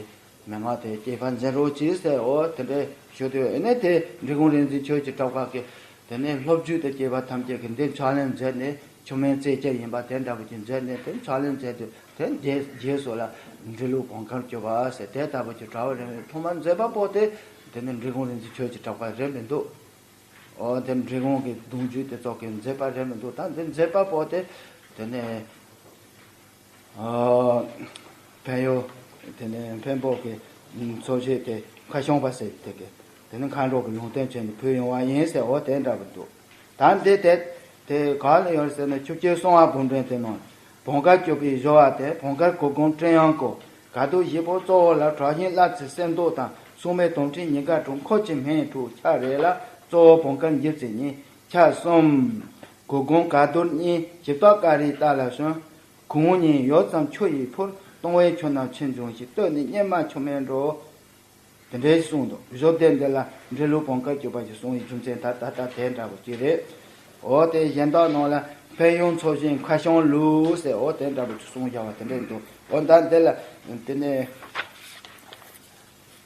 མན་ངག་དེ་སྐྱེས་པ་འཛིན་རོགས་གྱིས་ཟེར། འོ་དེ་འདྲ་ཞུ་དུས་ཨ་ནི་དེ་འབྲི་གུང་རིག་འཛིན་ཆོས་ཀྱི་གྲགས་པ་གིས་དེ་ནས་སློབ་བརྒྱུད་དུ་སྐྱེས་པ་ཐམས་ཅད་ཀྱིས་འདི་ཕྱག་ལེན་མཛད་ནས་མཆོད་མེ་རྩེ་གཅིག་ཡིན་པ་དེ་འདྲ་པོ་ཅིག་མཛད་ནས་དེ་ཕྱག་ལེན་མཛད་དུས་དེ་རྗེས་རྗེས་སུ་ལ་འབྲི་ལུགས་བང་དཀར་སྐྱོབ་པ་ཟེར་དེ་ལྟ་བུ་ཅིག་གྲགས་པ་རེད། ཐོག་མར་མཛད་པ་པོ་དེ་དེ་ནི་འབྲི་གུང་རིག་འཛིན་ཆོས་ཀྱི་གྲགས་པ་རེད་མི་འདུག་འོ་དེ་འབྲི་གུང་གི་གདུང་བརྒྱུད་དེ་ཚོ་གིས་མཛད་པ་རེད་མི་འདུག་ད་འདི་མཛད་པ་པོ་དེ་དེ་ནས་ཨ་འཕན་ཡུལ་དེ་ནས་འཕན་པོ་གི་ཚོགས་བཞེས་དེ་ཁ་བྱང་པ་ཟེར་དེ་གི་དེ་ནི་མཁའ་འགྲོ་གི་ལུང་བསྟན་བྱས་ནས་ཕུལ་ཡོང་བ་ཡིན་ཟེར། འོ་དེ་འདྲ་བོ་འདུག་ད་འདི་དེ་དེ་ག་ལ་ཡོད་ཟེར་ན་ཆུ་སྐྱེས་གསང་བ་དགོངས་འགྲེལ་དེ་ནང་བང་དཀར་སྐྱོབ་པའི་སྦྱོར་བ་དེ་བང་དཀར་གུར་གུམ་སྤྲིན་དབྱངས་སྐོར། ག་དུ་བཞི་པོ་གཙོ་བོ་ལ་གྲགས་ཤིང་བླ་ཚེ་གསེར་མདོག་དང་སྲུང་མའི་དོམ་ཁྲི་ཉི་དགའ་དྲུག་འཁོར་གྱི་སྨན་དྲུག་ཆ་རེ་ལ་གཙོ་བོ་བང་དཀར་འགྱུར་ཚེ་གཉིས་ཆ་གསུམ། གུར་གུམ་ག་དུར་གཉིས་ཞིབ་ཏོག་ཀ་རི་ཏ་ལ་གསུམ། གུང་གཉིས་ཡོད་ཙམ་ཆུ་ཡིས་འཕུར། གཏོང་བའི་ཆུ་རྣམས་ཆེར་འབྱུང་ཞིང་། སྟོད་ནས་གཉེར་མ་ཆུ་སྨན་འགྲོ། དེ་འདྲའི་གསུངས་འདུག་གཞོགས་དེབ་འདི་ལ་འབྲི་ལུགས་བང་དཀར་སྐྱོབ་པ་ཞེས་གསུངས་པའི་རྒྱུ་མཚན་ད་ད་ལྟ་དེ་འདྲ་བོ་ཅིག་རེད། འོ་དེ་གཞན་དག་ནང་ལ་ཕན་ཡོན་ཚོགས་ཞིང་ཁ་བྱང་ལུགས་ཟེར་འོ་དེ་འདྲ་བོ་ཅིག་གསུངས་བཞག་པ་དེ་འདྲ་འདུག་འོ་ད་འདི་ལ་དེ་ནས་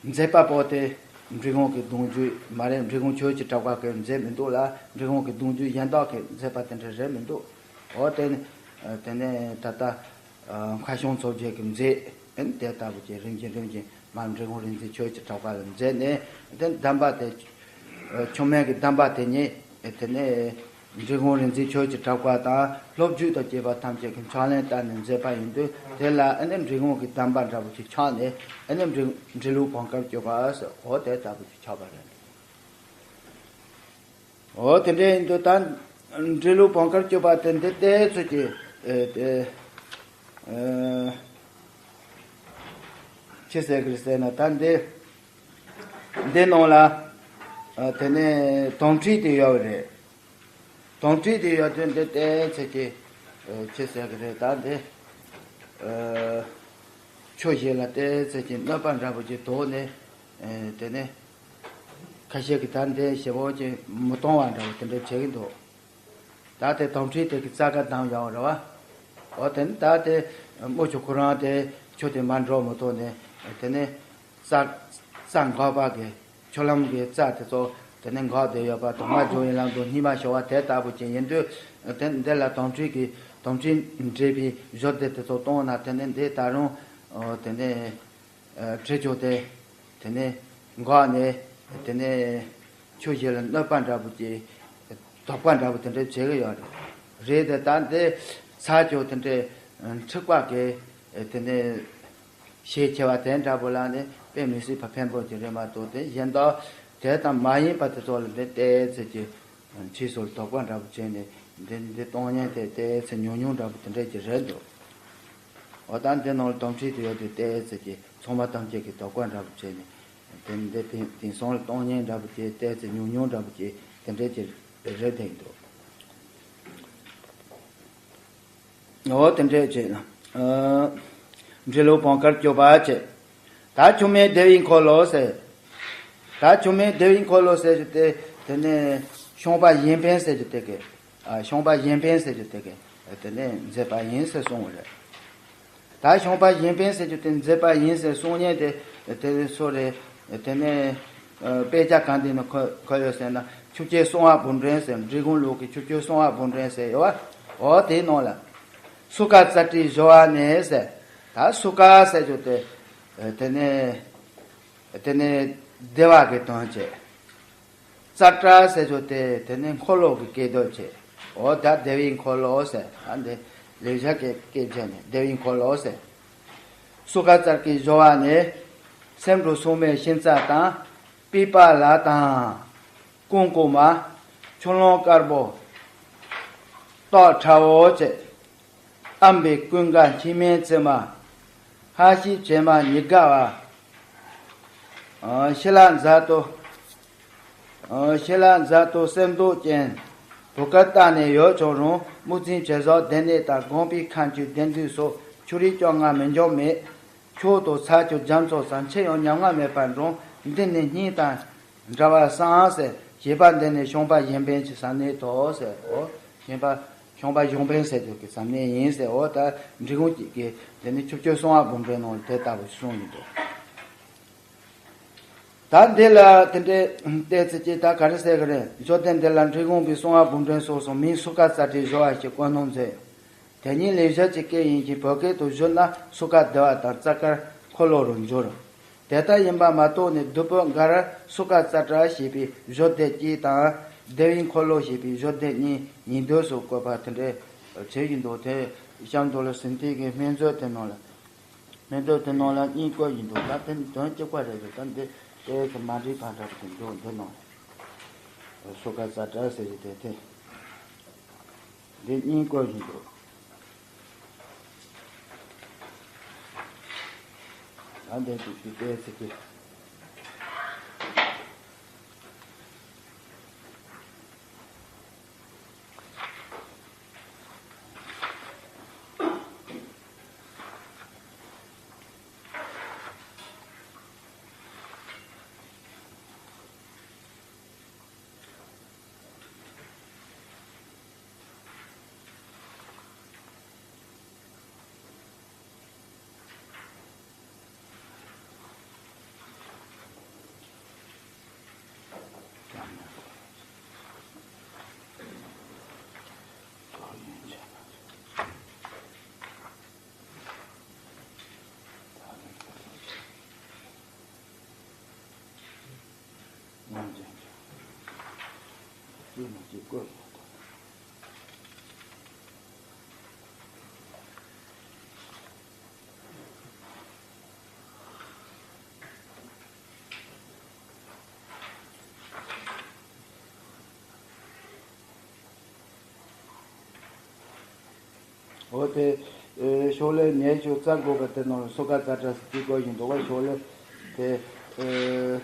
མཛད་པ་པོ་དེ་འབྲི་གུང་གི་གདུང་བརྒྱུད་མ་རེད། འབྲི་གུང་ཆོས་ཀྱི་གྲགས་པ་གིས་མཛད་མི་འདུག་ལ། འབྲི་གུང་གི་གདུང་བརྒྱུད་གཞན་དག་གིས་མཛད་པ་དེ་འདྲ་རེད་མི་འདུག་འོ་དེ་ནས་དེ་ནས་ད་ལྟ་ཁ་བྱང་ཚོགས་བརྒྱད་ཀྱིས་མཛད། ཨེ་དེ་ལྟ་བུ་ཅིག་རིམ་གྱིས་རིམ་གྱིས་མར་འབྲི་གུང་རིག་འཛིན་ཆོས་ཀྱི་གྲགས་པ་ལ་མཛད་ནས་དེ་གདམས་པ་དེ་མཆོད་མེ་གི་གདམས་པ་དེ་ཉིད་དེ་ནས་འབྲི་གུང་རིག་འཛིན་ཆོས་ཀྱི་གྲགས་པ་དང་སློབ་བརྒྱུད་དུ་སྐྱེས་པ་ཐམས་ཅད་ཀྱིས་ཕྱག་ལེན་བསྟར་ནས་མཛད་པ་ཡིན་དུས་དེ་ལ་ཨེ་ནི་འབྲི་གུང་གི་གདམས་པ་འདྲ་བོ་ཅིག་ཆགས་ནས་ཨེ་ནི་འབྲི་འབྲི་ལུགས་བང་དཀར་སྐྱོབ་པ་ཟེར་འོ་དེ་ལྟ་བུ་ཅིག་ཆགས་པ་རེད། འོ་དེ་འདྲ་ཡིན་དུས་ད་འབྲི་ལུགས་བང་དཀར་སྐྱོབ་པ་དེ་འདི་ལྟའི་ཚོད་ཀྱི་ཨེ་དེ་ཨེ་ཅི་ཟེར་གི་རེད་ཟེར་ན་ད་འདི་འདི་ནང་ལ་ཨ་དེ་ནས་དོམ་ཁྲི་དེ་ཡོད་རེད། དོམ་ཁྲི་དེ་ཡོད་དུས་འདི་ལྟའི་ཚོད་ཀྱི་ཨེ་ཅི་ཟེར་གི་རེད་ད་འདི་ཨེ་ཆུ་བཞི་ལ་ལྟའི་ཚོད་ཀྱི་གནོད་པ་འདྲ་པོ་ཅིག་དོགས་ནས་ཨེ་དེ་ནས། ཁ་ཤས་ཀྱིས་ད་འདི་ཞེ་པོ་ཅིག་མི་གཏོང་བ་འདྲ་བོ་དེ་འདྲ་བྱེད་ཀྱི་འདུག་ད་དེ་དོམ་ཁྲི་དེ་གི་རྩ་ཁ་བསྡམས་ཡོང་བ་རེད་བ། འོ་དེ་ནི་ད་དེ་དམུ་ཆུ་ཁོ་རང་དེ་ཆུ་དེ་མར་འགྲོ་མི་ཐུབ་ནས་དེ་ནས་རྩྭ་རྩྭ་འགག་པ་གི་ཆུ་ལམ་གི་རྩྭ་དེ་ཚོ་དེ་ནས་འགག་བསྡད་ཡོད་པ་དོག་མ་འཇོ་ཡི་ལམ་དུ་སྙིགས་མ་ཤོར་བ་དེ་ལྟ་བུ་ཅིག་ཡིན་དུས་དེ་འདི་ལ་དོམ་ཁྲི་གི་དོམ་ཁྲི་འདྲེས་པའི་གཞོར་དེ་དེ་ཚོ་གཏོང་ན་དེ་ནས་འདི་ད་རུང་དེ་ནས། ཨ་དྲི་ཆུ་དེ་དེ་ནས་འགག་ནས་དེ་ནས་ཆུ་བཞི་ལ་གནོད་པ་འདྲ་པོ་ཅིག་དོགས་པ་འདྲ་པོ་དེ་འདྲ་བྱེད་ཀྱི་ཡོད་རེད། རེད་དེ་ད་འདི་ས་ཆུ་དེ་འདྲའི་འཁྲིག་པ་གི་དེ་ནས་ཤས་ཆེ་བ་དེ་འདྲ་པོ་ལ་ནི་དཔེ་མི་སྲིད་པ་ཕན་པོ་ཅིག་རེད་མ་གཏོགས་དེ་གཞན་དག་དེ་ཙམ་མ་ཡིན་པ་དེ་ཚོ་ལ་འདི་ཏོག་ཙམ་གྱི་འཁྲིས་སུ་དོགས་པ་འདྲ་པོ་བྱས་ནས་ འདི་འདི་གཏོང་མཁན་དེ་ཏོག་ཙམ་ཉུང་ཉུང་འདྲ་པོ་དེ་འདྲས་ཀྱི་རེད་འདུག་འོ་ད་འདི་ནང་ལ་དོམ་ཁྲིད་དུ་ཡོད་དུས་ཏོག་ཙམ་གྱི་ཚང་མ་ཐམས་ཅད་ཀྱི་དོ་ཁུར་འདྲ་པོ་བྱས་ནས་དེ་འདི་དེང་དེང་སང་ལ་གཏོང་མཁན་འདྲ་པོ་ཀྱི་ཏོག་ཙམ་ཉུང་ཉུང་འདྲ་པོ་ཀྱི་དེ་འདྲས་ཀྱི་རེད་དེ་འདུག་འོ་དེ་འདྲས་བྱས་ན། ཨ། འབྲི་ལུགས་བང་དཀར་སྐྱོབ་པ་བྱས། ད་ཆུ་སྨན་སྡེ་བའི་འཁོར་ལོ་ཟེར། ད་ཆུ་སྨན་སྡེ་བའི་འཁོར་ལོ་ཟེར་རྒྱུ་དེ་དེ་ནས་ཤོང་པ་གཞན་ཕན་ཟེར་རྒྱུ་དེ་གི། ཨ། ཤོང་པ་གཞན་ཕན་ཟེར་རྒྱུ་དེ་གི་དེ་ནས་མཛད་པ་ཡིན་ཟེར་གསུངས་པ་རེད། ད་ཤོང་པ་གཞན་ཕན་ཟེར་རྒྱུ་དེ་མཛད་པ་ཡིན་ཟེར་གསུང་མཁན་དེ་དེ་སུ་རེད། དེ་ནས་ཨ། དཔེ་ཆ་གང་དེ་ནས་འཁོད་འཁོད་ཡོད་ཟེར་ན། ཆུ་སྐྱེས་གསང་བ་འབུམ་འདྲེན་ཟེར། འབྲི་གུང་ལུགས་ཀྱི་ཆུ་སྐྱེས་གསང་བ་འབུམ་འདྲེན་ཟེར་ཡོད་པ། འོ་དེའི་ནང་ལ། སུ་ཁ་ཙ་ཏྲི་བཞི་བ་ནས་ཟེར། ད་སུ་ཁ་ཟེར་རྒྱུ་དེ་དེ་ནས་དེ་ནས་བདེ་བ་གི་དོན་བྱེད། ཙ་ཏྲ་ཟེར་རྒྱུ་དེ་དེ་ནས་འཁོར་ལོ་གི་སྐད་དོད་བྱེད། འོ་ད་སྡེ་བའི་འཁོར་ལོ་ཟེར། ད་འདི་ལེགས་སྦྱར་གྱི་སྐད་བྱས་ནས་སྡེ་བའི་འཁོར་ལོ་ཟེར། སུ་ཁ་ཙ་ཏྲི་བཞི་བ་ནས་སེང་འབྲུག་སྲུང་མའི་ཤིང་རྩ་དང་། པི་པ་ལ་དང་། ཀུང་ཀུ་མ། ཆུ་ཀླུང་དཀར་པོ། སྟག་ཁྲ་བོ་བཅས། ཨམ་བི་ཀུན་དགའ་འཆི་མེད་བརྩེགས་མ། ཧ་ཤི་བྱེ་མ་ཉི་དགའ་བ། ཨ། ཤི་ལ་མཛའ་དུ། ཨ། ཤི་ལ་མཛའ་དུ་གསེར་མདོག་ཅན། བུ་ག་ཏ་ནས་ཡོད་ཀྱང་རུང་། དམུ་རྫིང་བྱེ་ཟོག་སྡེ་སྣོད་དང་། སྒང་པའི་ཁ་མཆུ་སྡེ་འདུས་སོགས། ཆུ་རིས་བཅོ་ལྔ་མི་འཇོམས་མེད། ཁྱོད་དང་ཚ་ཁྱུ་རྒྱ་མཚོ་ཟེར། འཆི་ཡང་ཉམ་ང་མེད་པར་འགྲོ། འདི་ནི་སྙིང་དང་འདྲ་བར་བསམ་ཟེར། བྱས་པ་འདི་ནི་ཤོང་པ་གཞན་ཕན་གྱི་བསམ་གནས་ཐོག་ཟེར། འོ། ཤོང་པ་ཤོང་པ་གཞན་ཕན་ཟེར་རྒྱུ་གི་བསམ་གནས་ཡིན་ཟེར། འོ་ད་འབྲི་གུང་གི་འདི་ནི་ཆུ་སྐྱེས་གསང་བ་འབུམ་འདྲེན་ནང་ལ་དེ་ལྟ་བུ་གསུངས་ཡོད་འདུག་ད་འདི་ལ་དེ་འདྲའི་ལྟས་ཚིག་ཅིག་ད་ག་རེ་ཟེར་གི་རེད། མཆོད་རྟེན་འདི་ལ་འབྲི་གུང་པའི་གསང་བ་འབུམ་འདྲེན་སོགས་སུ་མིང་སུ་ཁ་ཙ་ཏྲི་བཞི་བ་ཞེས་བཀོད་གནང་མཛད། དེ་ཉིད་ལེགས་སྦྱར་གྱི་སྐད་ཡིན་ཞིང་བོད་སྐད་དུ་བསྒྱུར་ན་སུ་ཁ་བདེ་བ་དང་ཙ་དཀར་འཁོར་ལོ་རུ་འགྱུར། དེ་ལྟར་ཡིན་པ་མ་གཏོགས་ནས་བསྡུས་པོད་འགར་སུ་ཁ་ཙ་ཏྲ་ཞེས་པའི་བཞི་སྡེ་གཅིག་དང་སྡེ་བའི་འཁོར་ལོ་ཞེས་པའི་བཞི་སྡེ་གཉིས་ཉིས་ཟློས་སུ་བཀོད་པ་དེ་འདྲའི་བྱེད་ཀྱི་འདུག་དེ་གཤམ་དུ་ལ་ཟིན་ཐིག་གི་སྨན་མཛོད་དེ་ནང་ལ། མེ་ཏོག་དེ་ནང་ལ་གཉིས་བཀོད་ཡིན་འདུག་ད་དེ་དོན་གཅིག་པ་རེད་འདུག་ད་འདི་ཏོག་ཙམ་མ་འགྲིག་པ་འདྲ་པོ་དེ་འདུག་འདི་ནང་ལ། སོ་ཀ་ཙ་དྲ་ཟེར་གྱི་དེ་དེ། འདི་གཉིས་བཀོད་ཡིན་འདུག་ད་འདི་དེ་དེ་ཏོག་ཙམ་གྱི། འོ་དེ། ཨེ། ཤོག་ལྷེ་ཉི་ཤུ་རྩ་དགུ་པ་དེ་ནང་ལ་སོ་ཀ་ཙ་དྲ་ཟེར་གྱི་བཀོད་བཞིན་འདུག་པ། ཤོག་ལྷེ་དེ། ཨེ།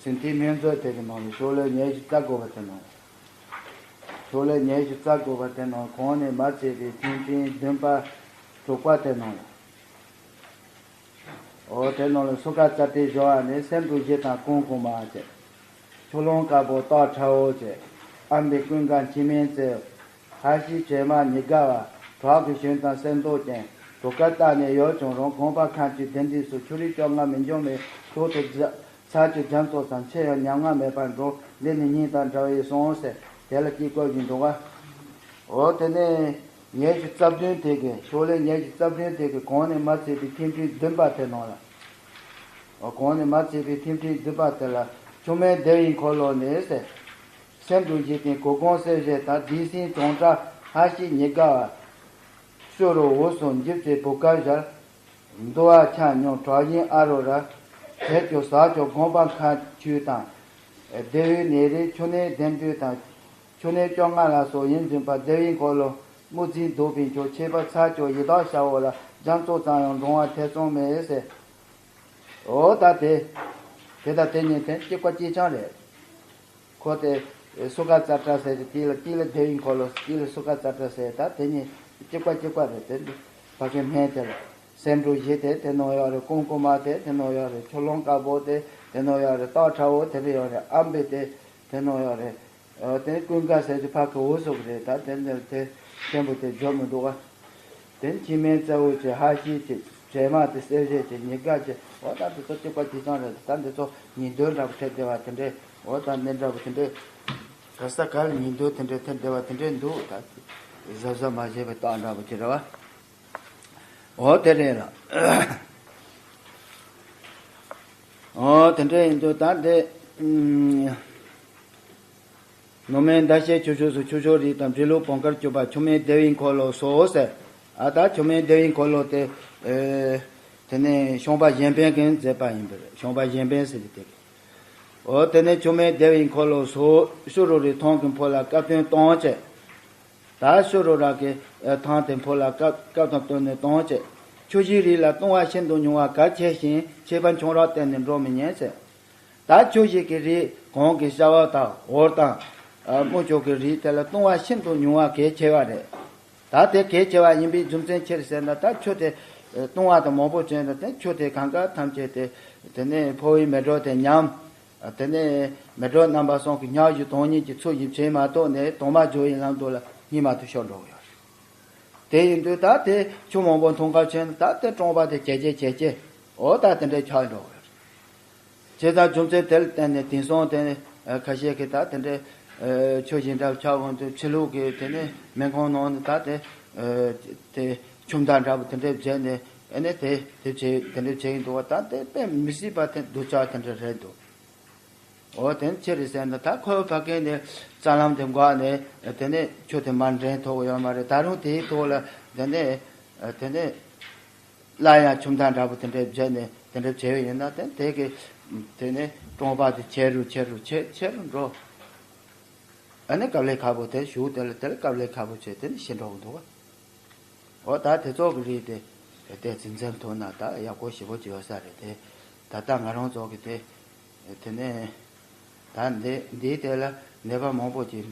ཟིན་ཐིག་སྨན་མཛོད་དེ་གི་ནང་ལ་ཤོག་ལྷེ་ཉི་ཤུ་རྩ་དགུ་པ་དེ་ནང་། ཤོག་ལྷེ་ཉི་ཤུ་རྩ་དགུ་པ་དེ་ནང་གོང་ནས་མར་བྱས་པའི་ཐིག་ཕྲེང་བདུན་པ་དྲུག་པ་དེ་ནང་ལ། འོ་དེ་ནང་ལ་སོ་ཀ་ཙ་དྲི་བཞི་བ་ནས་སེང་འབྲུག་བཞི་དང་ཀུང་ཀུང་མ་བཅས། ཆུ་ཀླུང་དཀར་པོ་སྟག་ཁྲ་བོ་བཅས། ཨམ་བི་ཀུན་དགའ་འཆི་མེད་བརྩེགས། ཧ་ཤི་བྱེ་མ་ཉི་དགའ་བ། བྲག་གི་ཞུན་དང་གསེར་མདོག་ཅན། བུ་ག་ཏ་ནས་ཡོད་ཀྱང་རུང་། སྒང་པ་ཁ་མཆུ་སྡེ་འདུས་སོགས། ཆུ་རིས་བཅོ་ལྔ་མི་འཇོམས་མེད། ཁྱོད་དང་ཚ་ཁྱུ་རྒྱ་མཚོ་ཟེར། འཆི་ཡང་ཉམ་ང་མེད་པར་འགྲོ། འདི་ནི་སྙིང་དང་འདྲ་བས་སོང་ཟེར། དེ་ལ་གཅིག་བཀོད་བཞིན་འདུག་པ། འོ་དེ་ནས་ཉི་ཤུ་རྩ་བདུན་དེ་གི། ཤོག་ལྷེ་ཉི་ཤུ་རྩ་བདུན་དེ་གི་གོང་ནས་མར་བྱས་པའི་ཐིག་ཕྲེང་བདུན་པ་དེ་ནང་ལ། འོ་གོང་ནས་མར་བྱས་པའི་ཐིག་ཕྲེང་བདུན་པ་དེ་ལ། ཆུ་སྨན་སྡེ་བའི་འཁོར་ལོ་ནས་ཟེར། སེང་འབྲུག་བཞི་སྟེང་གོ་སྒང་གསེར་བཞི་དང་། བདུད་སྲིན་གྲོང་ཁྲ་ཧ་ཤི་ཉི་དགའ་བ། གསོ་རུ་འོ་སོང་འཇིབ་ཀྱི་བུ་ག་བཞག་འདུ་བ་ཆ་སྙོམས་གྲགས་ཤིང་ཨ་རུ་ར། བྱས་ཀྱང་ཟག་ཀྱང་སྒང་པ་ཁ་མཆུ་དང་། བདེ་བའི་ནད་རིགས་ཆུ་ནད་ལྡན་དུས་དང་། ཆུ་སྣོད་བཅོ་ལྔ་ལ་སོགས་ཡིད་འཛིན་པ་བདེ་བའི་འཁོར་ལོ་དམུ་རྫིང་གདུག་པའི་མཆོག་ཁྱད་པར་ཚར་གཅོད་ཡི་དྭགས་ཤ་བོ་ལ་སྦྱང་ཙོག་ཙམ་ཡང་འགྲོ་བ་ཐེ་ཚོམ་མེད་ཟེར། འོ་ད་དེ། དེ་དང་དེ་གཉིས་དེ་གཅིག་པ་གཅིག་རྐྱང་རེད། ཁོ་དེ་སུ་ཁ་ཙ་ཏྲ་ཟེར་གྱི་དེ་ལ་དེ་ལ་བདེ་བའི་འཁོར་ལོ་དེ་ལ་སུ་ཁ་ཙ་ཏྲ་ཟེར། ད་དེ་གཉིས་གཅིག་པ་གཅིག་པ་རེད། དེ་འདི་ཕ་གི་སྨན་དེ་ལ་སེ་འབྲུ་བཞི་དེ་དེ་ནང་ཡོད་རེད། ཀུང་ཀུ་མ་དེ་དེ་ནང་ཡོད་རེད། ཆུ་ཀླུང་དཀར་པོ་དེ་དེ་ནང་ཡོད་རེད། སྟག་ཁྲ་བོ་དེ་ལ་ཡོད་རེད། ཨམ་བི་དེ་དེ་ནང་ཡོད་རེད། དེ་ཀུན་དགའ་ཟེར་གྱི་ཕ་གི་འུ་ཟུག་རེད། ད་དེ་འདི་དེ་ཆེན་པོ་དེ་བརྗོད་མི་འདུག་ག་དེ་ཁྱི་སྨན་རྩ་བོ་ཆེ། ཧ་ཤི་ཆེ། བྱེ་མ་དེ་གསེར་བྱེ་ཆེ། ཉི་དགའ་ཆེ། འོ་ད་དེ་ཚོ་གཅིག་པ་གཅིག་རྐྱང་རེད། ད་འདི་ཚོ་ཉིན་དོན་འདྲ་པོ་ཐེབས་བསྡད་པ་དེ་འདྲས། འོ་ད་འདི་འདྲ་པོ་དེ་འདྲས། ག་ས་ག་ལ་ཉིན་དོན་དེ་འདྲས་ཐེབས་བསྡད་པ་དེ་འདྲས་འདུག་ད་གཟབ་གཟབ་མ་བྱས་པའི་རྟགས་འདྲ་པོ་ཅིག་རེད་བ། འོ་དེ་རེད་ལ། འོ་དེ་འདྲས་ཡིན་དུས་ད་འདི། ཨུམ། ནོར་མེད་ཟླ་ཤེལ་ཆུ་ཤོག་སོགས་ཆུ་ཤོག་རིས་དང་འབྲི་ལུགས་བོང་དཀར་གྱུར་པ་ཆུ་སྨན་བདེ་བའི་འཁོར་ལོ་སོགས་ཟེར། ཨ་ད་ཆུ་སྨན་བདེ་བའི་འཁོར་ལོ་དེ། ཨེ། དེ་ནས་ཤོང་པ་གཞན་ཕན་གྱིས་མཛད་པ་ཡིན་པ་རེད། ཤོང་པ་གཞན་ཕན་ཟེར་གྱི་དེ་གི། འོ་དེ་ནས་ཆུ་སྨན་བདེ་བའི་འཁོར་ལོ་སོགས་ཤུ་རུ་རི་ཐང་གི་ཕོ་ལ་སྐབས་དོན་གཏོང་བྱེད། ད་ཤུ་རུ་ར་གི་ཨེ་ཐང་དེ་ཕོ་ལ་སྐབས་སྐབས་དང་བསྟུན་ནས་གཏོང་བྱེད། ཆུ་བཞིའི་རིས་ལ་ལྟུང་བ་ཤིན་ཏུ་ཉུང་བ་གལ་ཆེ་ཞིང་ཁྱད་པར་ཆུང་རབ་བསྟན་ནས་འགྲོ་མི་ཉན་ཟེར། ད་ཆུ་བཞི་གི་རིགས་གོང་གི་ཤ་བ་དང་འོར་དང་། ཨ་དམུ་ལྕོག་གི་རིགས་དེ་ལ་ལྟུང་བ་ཤིན་ཏུ་ཉུང་བ་གལ་ཆེ་བ་རེད། ད་དེ་གལ་ཆེ་བ་ཡིན་པའི་རྒྱུ་མཚན་ཅི་རེད་ཟེར་ན། ད་ཆུ་དེ་ལྟུང་བ་དང་མང་པོ་བྱས་ན་དེ་ཆུ་དེ་གང་ག་ཐམས་ཅད་དེ་དེ་ནས་ཕོ་བའི་མེ་དྲོད་དེ་ཉམས། དེ་ནས་མེ་དྲོད་རྣམ་པ་གསུམ་གྱི་ཉག་གཞི་དོན་གཉིས་ཀྱི་ཚུལ་གྱིས་བྱས་མ་གཏོགས་ནས་དྭངས་མ་འཇུ་བའི་ལམ་དུ་ལ་སྙེ་མ་དུ་ཤོར་འགྲོ་གི་ཡོད་རེད། དེ་ཡིན་དུས་ད་དེ་ཆུ་མང་པོ་འཐུང་ཁ་ཕྱིན་ད་དེ་གྲང་པ་དེ་ཇེ་ཇེ་ཇེ་ཇེ། འོ་ད་དེ་འདྲའི་ཆགས་འགྲོ་གི་རེད། བྱས་ཙང་རྒྱུ་མཚན་དེ་ལ་བརྟེན་ནས་དེང་སང་དེ་ཁ་ཤས་ཀྱིས་ད་དེ་འདྲའི་ཆུ་ཞིང་འདྲ་ཆགས་འོང་དུས་ཕྱི་ལུགས་ཀྱི་དེ་ནས་སྨན་ཁང་ནང་ནས་ད་དེ་དེ་ཆུ་མདའ་འདྲ་པོ་དེ་འདྲའི་བརྒྱབ་ནས་ཨ་ནི་དེ་དེ་བྱས་དེ་འདྲའི་བྱས་ཡིན་འདུག་བ། ད་དེ་དཔེ་མི་སྲིད་པ་དེ་སྡུག་ཅག་དེ་འདྲ་རེད་འདུག་འོ་དེ་ནི་ཅི་རེད་ཟེར་ན། ད་ཁོའི་ཕ་གི་ནས་རྩ་ལམ་དེ་འགོག་ནས་དེ་ནས་ཆུ་དེ་མར་འདྲེན་ཐུབ་ཡོད་མ་རེད། ད་རུང་དེའི་ཐོག་ལ་དེ་ནས་དེ་ནས་སླར་ཡང་ཆུ་མདའ་འདྲ་པོ་དེ་འདྲ་བརྒྱབ་ནས་དེ་འདྲ་བྱས་པ་ཡིན་ན་དེ་དེ་གི་དེ་ནས་གྲང་པ་དེ་ཆེ་རུ་ཆེ་རུ་ཆེ་ཆེ་རུ་འགྲོ། ཨ་ནི་དཀའ་ལས་ཁག་པོ་དེ་ཞུགས་དེ་ལ་དེ་ལ་དཀའ་ལས་ཁག་པོ་བྱས་དེ་ནས་ཤི་འགྲོ་གི་འདུག་བ། འོ་ད་དེ་ཚོ་གི་རིགས་དེ་དེ་ཏོག་ཙམ་འཛེམ་ཐུབ་ན་ད་ཡག་པོ་ཞེ་པོ་ཅིག་ཡོད་ས་རེད་དེ། ད་ལྟ་ང་རང་ཚོ་གི་དེ་དེ་ནས་ད་འདི་འདིའི་དེ་ལ་ནད་པ་མང་པོ་ཅིག་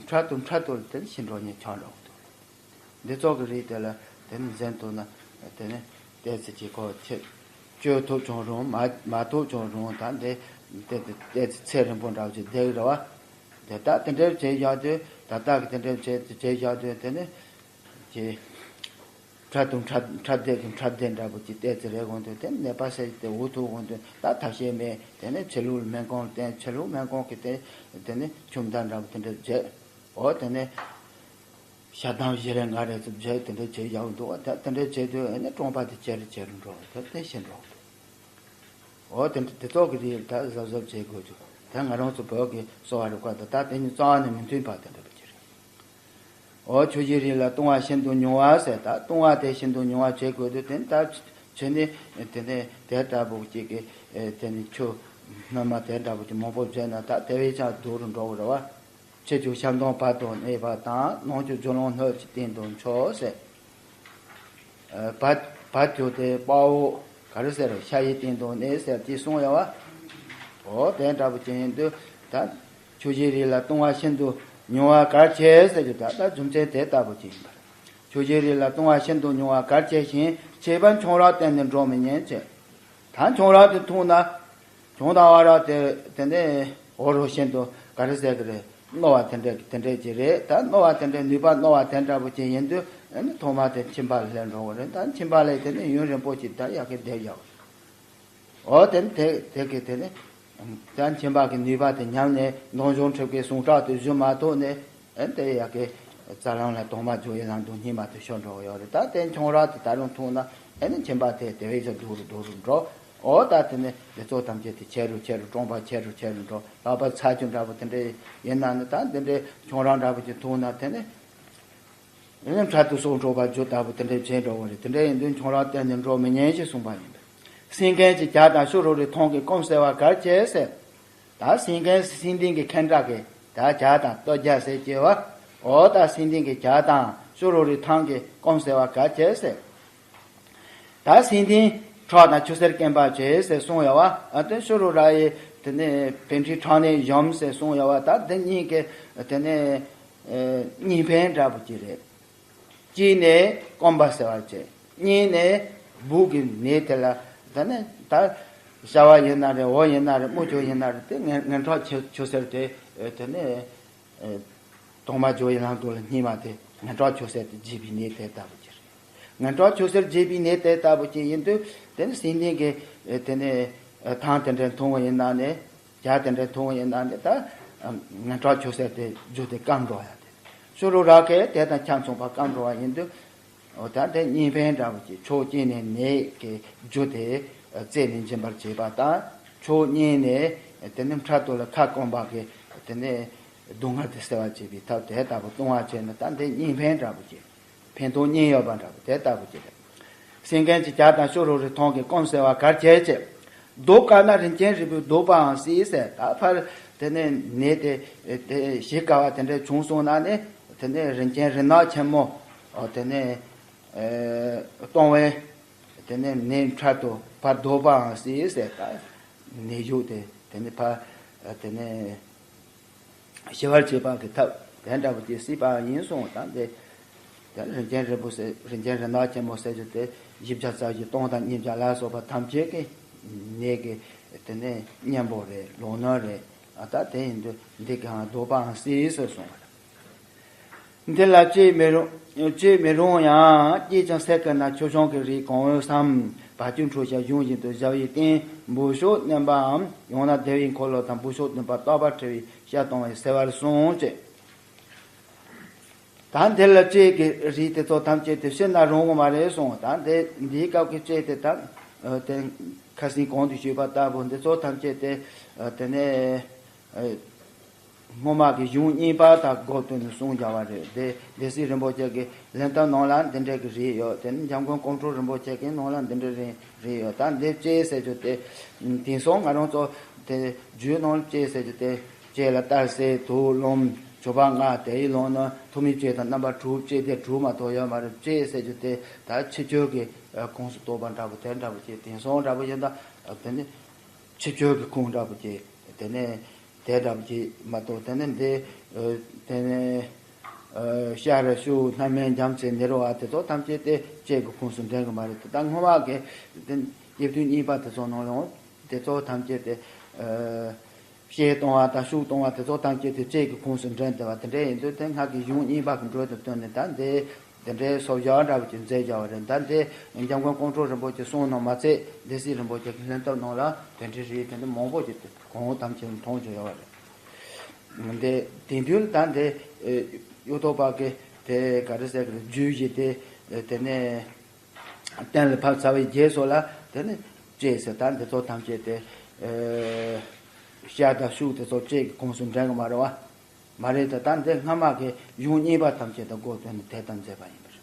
འཕྲལ་དུ་འཕྲལ་དུ་དེ་ཤི་འགྲོ་མཁན་ཆགས་འགྲོ་གི་འདུག་འདི་ཚོ་གི་རིགས་དེ་ལ་དེ་ནས་འཛེམ་ཐུབ་ན་དེ་ནས་ཏོག་ཙམ་ཅིག་ཁོ་ཆེ་བཅོས་ཐུབ་ཀྱང་རུང་མ་མ་ཐུབ་ཀྱང་རུང་ད་འདི་དེ་དེ་ཏོག་ཙམ་ཚེ་རིང་པོ་འདྲ་བོ་ཅིག་བསྡད་ཀྱི་རེད་བ། དེ་ད་དེ་འདྲ་བྱས་བཞག་དུས་ད་ལྟ་གི་དེ་འདྲ་བྱས་བྱས་བཞག་དུས་དེ་ནི་ཀྱི་འཕྲལ་དུ་འཕྲལ་འཕྲལ་བསྡད་ཀྱི་འཕྲལ་བསྡད་འདྲ་པོ་ཅིག་ཏོག་ཙམ་རེད་དགོངས་དུས་དེ་ནད་པ་ཟེར་དེ་འུ་ཐུག་དགོངས་དུས་ད་ཐབས་ཤེས་མེད། དེ་ནས་ཕྱི་ལུགས་སྨན་ཁང་བསྟན། ཕྱི་ལུགས་སྨན་ཁང་གི་དེ་དེ་ནས་ཆུ་མདའ་འདྲ་པོ་དེ་འདྲ་བརྒྱབ། འོ་དེ་ནས་ཞག་དང་བཞི་རེ་ལྔ་རེ་ཙམ་བརྒྱབ་དེ་འདྲ་བྱས་བཞག་འདུག་བ། ད་དེ་འདྲ་བྱས་དུས་ཨ་ནི་གྲོང་པ་དེ་ཇེ་རུ་ཇེ་རུ་འགྲོ་བ་དེ་དེ་ཤི་འགྲོ་གི་འདུག་འོ་དེ་འདྲ་དེ་ཚོ་གི་རིགས་ད་གཟབ་གཟབ་བྱེད་དགོས་རྒྱུ་དེ་ང་རང་ཚོ་བོད་ཀྱི་གསོ་བ་རིག་པ་དང་ད་དེ་གཉིས་རྩ་བ་ནས་མི་མཐུན་པ་དེ་འདྲ་བ་ཅིག་རེད། འོ་ཆུ་བཞིའི་རིགས་ལ་ལྟུང་བ་ཤིན་ཏུ་ཉུང་བ་ཟེར། ད་ལྟུང་བ་དེ་ཤིན་ཏུ་ཉུང་བ་བྱེད་དགོས་དུས་དེ་ནི་ད་ཆུ་ནི་དེ་ནི་དེ་ལྟ་བུ་གཅིག་གི་དེ་ནི་ཆུ་སྣོན་མ་དེ་འདྲ་བུ་ཅིག་མང་པོ་བྱས་ན་ད་དེ་བས་ཀྱང་སྡུག་རུ་འགྲོ་གི་རེད་བ། ཕྱི་རྒྱུ་ཤ་མདོག་བལ་དུ་གནས་པ་དང་ནང་རྒྱུ་རྒྱུ་ལོང་སྣོད་ཀྱི་སྟེང་དུ་འཕྱོ་ཟེར། བལ་བལ་རྒྱུ་དེ་དཔའ་བོ་ག་རེ་ཟེར་ཤ་ཡི་སྟེང་དུ་གནས་ཟེར་དེ་གསུངས་ཡོད་བ། འོ་དེ་འདྲ་བུ་ཅན་ཡིན་དུས་ད་ཆུ་བཞིའི་རིགས་ལ་ལྟུང་བ་ཤིན་ཏུ་ཉུང་བ་གལ་ཆེ་ཟེར་རྒྱུ་ད་ལྟ་རྒྱུ་མཚན་དེ་ལྟ་བུ་ཅིག་ཡིན་པ་རེད། ཆུ་བཞིའི་རིགས་ལ་ལྟུང་བ་ཤིན་ཏུ་ཉུང་བ་གལ་ཆེ་ཞིང་ཁྱད་པར་ཆུང་རབ་བསྟན་ནས་འགྲོ་མི་ཉན་ཅེས། ད་ཆུང་རབ་དེ་འཐུང་ན། ཆུང་དང་བ་རབ་དེ་དེ་ནས་འོ་རོ་ཤིན་ཏུ་ག་རེ་ཟེར་གི་རེད། རྣོ་བ་དེ་འདྲ་དེ་འདྲ་ཅིག་རེད། ད་རྣོ་བ་དེ་འདྲ་ནུས་པ་རྣོ་བ་དེ་འདྲ་པོ་ཅིག་ཡིན་དུས་ཨ་ནི་ཐོག་མ་དེ་མཆིན་པ་ལ་སླེབས་འགྲོ་གི་རེད། ད་མཆིན་པ་ལ་དེ་ནི་ཡུན་རིང་པོ་ཅིག་ད་ཡག་གི་བསྡད་ཡག་འོ་དེ་ནི་དེ་དེ་གི་དེ་ནི་ད་མཆིན་པ་གི་ནུས་པ་དེ་ཉམས་ནས་ནང་སྦྱོང་ཁྲིད་ཀྱི་ཟུངས་ཁྲག་དེ་བཞུ་མ་ཐུབ་ནས། ཨེ་དེ་ཡ་གི་རྩ་ལམ་ལ་དྭངས་མ་འཇུག་ཡི་ལམ་དུ་སྙེ་མ་དུ་ཤོར་འགྲོ་གི་ཡོད་རེད། ད་དེ་ཆུང་རབ་དེ་ད་རུང་འཐུང་ན་ཨེ་ནི་མཆིན་པ་དེ་དེ་བས་ཀྱང་སྡུག་རུ་སྡུག་རུ་འགྲོ། འོ་ད་དེ་ནི་དེ་ཚོ་ཐམས་ཅད་དེ་ཆེ་རུ་ཆེ་རུ་གྲང་པ་ཆེ་རུ་ཆེ་རུ་འགྲོ། ལྷག་པར་ཚ་རྒྱུ་འདྲ་པོ་དེ་འདྲ་ཡིན་ན་ནི་ད་དེ་འདྲའི་ཆུང་རབ་འདྲ་པོ་ཅིག་འཐུང་ན་དེ་ནི་ཨེ་ནི་འཕྲལ་དུ་སྲོག་འཕྲོག་པ་རྒྱུ་ལྟ་བུ་དེ་འདྲ་བྱེད་འགྲོ་བ་རེད། དེ་འདྲ་ཡིན་དུས་ཆུང་རབ་གཏན་ནས་འགྲོ་མི་ཉན་ཞེས་གསུངས་པ་ཡིན་པས། སེང་གེ་གི་རྒྱ་དང་ཤུ་རུ་རི་ཐང་གི་སྐོམ་སེལ་བ་གལ་ཆེ་ཟེར། ད་སེང་གེ་སེང་ལྡེང་གི་ཁེན་ཏྲ་གི་ ད་བྱ་དང་ལྟོ་རྒྱལ་ཟེར་གྱི་བ། འོ་ད་སེང་ལྡེང་གི་བྱ་དང་ཤོ་རོ་རི་ཐང་གི་སྐོམ་སེལ་བ་ག་བྱེད་ཟེར། ད་སེང་ལྡེང་ཁྲག་དང་ཆུ་སེར་སྐེམ་པར་བྱེད་ཟེར་གསུངས་ཡོད་བ། ཨ་དེ་ཤོ་རོ་ར་ཡི་དེ་ནས་བད་མཁྲིས་ཁྲག་ནད་གཞོམ་ཟེར་གསུངས་ཡོད་བ། ད་དེ་གཉིས་ཀྱི་དེ་ནས་གཉིས་ཕན་འདྲ་པོ་ཅིག་རེད། གཅིག་ནས་སྐོམ་པ་སེལ་བར་བྱེད། གཉིས་ནས་སྦུག་གི་ནད་དེ་ལ་ད་ནི་ད་ཤ་བ་ཡིན་ན་རེད། འོ་ཡིན་ན་རེད། རྨོ་ཅོ་ཡིན་ན་རེད། དེ་ངན་ངན་ཁྲག་ཆུ་ཆུ་སེར་དེ་དེ་ནས་གཏོང་མ་འཇོག་ཡི་ལང་དུ་ལ་སྙིང་མ་དེ་ངན་ཁྲག་ཆུ་སེར་དེ་བརྗེ་བའི་ནད་དེ་ལྟ་བུ་ཅིག་རེད། ངན་ཁྲག་ཆུ་སེར་བརྗེ་བའི་ནད་དེ་ལྟ་བུ་ཅིག་ཡིན་དུས་དེ་ནི་སེང་ལྡེང་གི་དེ་ནས་ཐང་དེ་འདྲ་འཐུང་བ་ཡིན་ན་ནི། རྒྱ་དེ་འདྲའི་མཐོང་ཡིན་ན་ནི་ད་ངན་ཁྲག་ཆུ་སེར་དེ་རྒྱུ་དེ་སྐམ་འགྲོ་ཡ་དེ། ཤོ་རོ་ར་གས་དེ་དང་ཆ་མཚུངས་པ་སྐམ་འགྲོ་བ་ཡིན་དུས། འོ་ད་དེ་གཉིས་ཕན་འདྲ་བོ་ཅིག་ཕྱོགས་གཅིག་ནས་ནད་ཀྱི་རྒྱུ་དེ་རྩད་ནས་འབྱིན་པར་བྱེད་པ་དང་། ཕྱོགས་གཉིས་ནས་དེ་ནི་འཕྲལ་དུ་ལ་ཁ་སྐོམ་པ་གི་དེ་ནི་སྡུག་བསྔལ་དེ་སེལ་བར་བྱེད་པའི་ཐབས་དེ་ལྟ་བུ་གཏོང་བ་བྱས་ན་ད་དེ་གཉིས་ཕན་འདྲ་བོ་ཅིག་ཕན་ཐོགས་གཉིས་ཡོད་པ་འདྲ་བོ་དེ་ལྟ་བུ་ཅིག་རེད། སེང་ལྡེང་གི་བྱ་དང་ཤོ་རོ་རི་ཐང་གི་སྐོམ་སེལ་བ་གར་བྱེད་ཅེས། གདོན་བཀལ་ན་རིན་ཆེན་རིལ་བུས་བཟློག་པའང་སྲིད་ཟེར། ད་ཕར་དེ་ནས་ནད་དེ་དེ་ཞི་དཀའ་བ་དེ་འདྲ་བྱུང་སོང་ན་ནི་དེ་ནས་རིན་ཆེན་རིལ་ནག་ཆེན་མོ་དེ་ནས་གཏོང་བས་དེ་ནས་ནད་འཕྲལ་དུ་ཕར་བཟློག་པའང་སྲིད་ཟེར། ད་ནད་གཞུག་དེ་དེ་ནས་ཕར་དེ་ནས། ཞི་བར་བྱེད་པ་གི་ཐབས་དེ་འདྲ་བོ་དེ་སྲིད་པ་ཡིན་གསུངས། ད་འདི་དེ་རིན་ཆེན་རིལ་བུ་ཟེར། རིན་ཆེན་རིལ་ནག་ཆེན་མོ་ཟེར་རྒྱུ་དེ་བཞི་བརྒྱ་རྩ་བཞི་སྟོང་དང་ཉིས་བརྒྱ་ལ་སོགས་པ་ཐམས་ཅད་ཀྱི་ནད་ཀྱི་དེ་ནས་གཉེན་པོ་རེད། ལོག་གནོན་རེད། ད་དེ་ཡིན་དུས་འདི་གང་བཟློག་པའང་སྲིད་ཟེར་གསུངས་པ་རེད། འདི་ལ་ཅེས་མི་རུང་། ཅེས་མི་རུང་ཡང་། སྐྱེས་ཀྱང་སད་ཀྱི་ན་ཆོས་སྐྱོང་གི་རིགས་གང་འོས་སམ། བར་ཆད་འཁྲུ་བྱ་གཞུང་བཞིན་དུ་བྱ་བའི་རྟེན་འབུལ་ཞོག་བསྣན་པའམ། ཡང་ན་བདེ་བའི་འཁོར་ལོ་དང་འབུལ་ཞོག་བསྣན་པ་རྟག་པར་འཁྲུ་བའི་ཤ་གཏོང་བའི་སེལ་བར་གསུངས་ཅེས། ད་འདི་ལ་ཅེས་ཀྱི་རིགས་དེ་ཚོ་ཐམས་ཅད་དེ་ཕྱིར་ན་རུང་བ་མ་རེད་གསུངས། ད་འདི་འདིའི་སྐབས་ཀྱི་ཅེས་དེ་ད་དེ་ཁ་སང་གོང་དུ་ཞུས་པ་ལྟ་བུ་འདི་ཚོ་ཐམས་ཅད་དེ་དེ་ནས། སྔོན་མ་གི་གཞུང་རྙིང་པ་དང་སྒོ་བསྟུན་ནས་གསུངས་བཞག་པ་རེད། དེ་སྡེ་སྲིད་རིན་པོ་ཆེ་གི་ལན་ཐབས་ནང་ལ་འདི་འདྲའི་གི་རིགས་ཡོད། དེ་ནི་འཇམ་མགོན་ཀོང་སྤྲུལ་རིན་པོ་ཆེ་གི་ནང་ལ་འདི་འདྲའི་རིགས་རིགས་ཡོད། ད་འདི་ལྕེ་ཟེར་རྒྱུ་དེ་དེང་སང་ང་རང་ཚོ་དེ་རྒྱུད་ནང་ལྕེ་ཟེར་རྒྱུ་དེ་ལྕེ་ལ་གཏད་སའི་དུག་རློམ་ཆོ་ག་ལྔ་དེ་ཡི་ལོང་ན་ཐུག་མི་ལྕེ་དང་རྣམ་པ་དྲུག་ལྕེ་དེ་དྲུག་མ་གཏོགས་ཡོད་མ་རེད། ལྕེ་ཟེར་རྒྱུ་དེ་ད་ཕྱི་ཆོས་ཀྱི་ཁོངས་སུ་གཏོགས་པ་འདྲ་པོ་དེ་འདྲ་པོ་ཅིག་དེང་སང་འདྲ་པོ་ཡིན་ད་དེ་ནི་ཕྱི་ཆོས་ཀྱི་ཁོངས་འདྲ་པོ་ཅིག་དེ་ནི། དེ་འདྲ་ཅིག་མ་གཏོགས་དེ་ནི་འདི། དེ་ནི། ཤ་ར་ཤུ་སྣ་སྨན་རྒྱ་མཚོའི་ནི་རོ་བ་དེ་ཚོ་ཐམས་ཅད་དེ་ལྕེ་གི་ཁོངས་སུ་འདྲེན་གི་མ་རེད། དེ་ད་སྔོན་མ་གི་དེ་དབྱིབས་དུས་གཉིས་པ་དེ་ཚོ་ནང་ལ་འོང་དེ་ཚོ་ཐམས་ཅད་དེ། ཤ་གཏོང་བ་དང་ཤུ་གཏོང་བ་དེ་ཚོ་ཐམས་ཅད་དེ་ལྕེ་གི་ཁོངས་སུ་འདྲེན་བསྡད་པ་དེ་འདྲ་ཡིན་དུས་དེ་སྔགས་ཀྱི་གཞུང་རྙིང་པ་གི་འགྲོས་དང་བསྟུན་ནས་ད་འདི། དེ་འདྲའི་སོ་བཞག་འདྲ་པོ་ཅིག་མཛད་བཞག་པ་རེད། ད་འདི་འཇམ་མགོན་ཀོང་སྤྲུལ་རིན་པོ་ཆེ་གསུང་ནང་མ་ཚད་སྡེ་སྲིད་རིན་པོ་ཆེ་གི་ལྷན་ཐབས་ནང་ལ་དེ་འདྲའི་རིགས་དེ་འདྲ་མང་པོ་ཅིག་གོང་འོག་ཐམས་ཅད་མཐོང་བྱུང་ཡོད་པ་རེད། འདི་དེང་དུས་ད་འདི་གཡུ་ཐོག་པ་གི་དེ་ག་རེ་ཟེར་གི་རེད། རྒྱུད་བཞི་དེ་དེ་ནས་གཏན་ལ་ཕབ་ཚར་བའི་རྗེས་སུ་ལ་དེ་ནས་ལྕེ་ཟེར་ད་འདི་ཚོ་ཐམས་ཅད་དེ་ཤ་དང་ཤུག་དེ་ཚོ་ལྕེ་གི་ཁོངས་སུ་འདྲེན་གི་མ་རེད་བ། མ་རེད། ད་ལྟ་འདི་སྔ་མ་གི་གཞུང་རྙིང་པ་ཐམས་ཅད་དུ་སྒོ་བསྟུན་ནས་དེ་ལྟར་མཛད་པ་ཡིན་པ་རེད།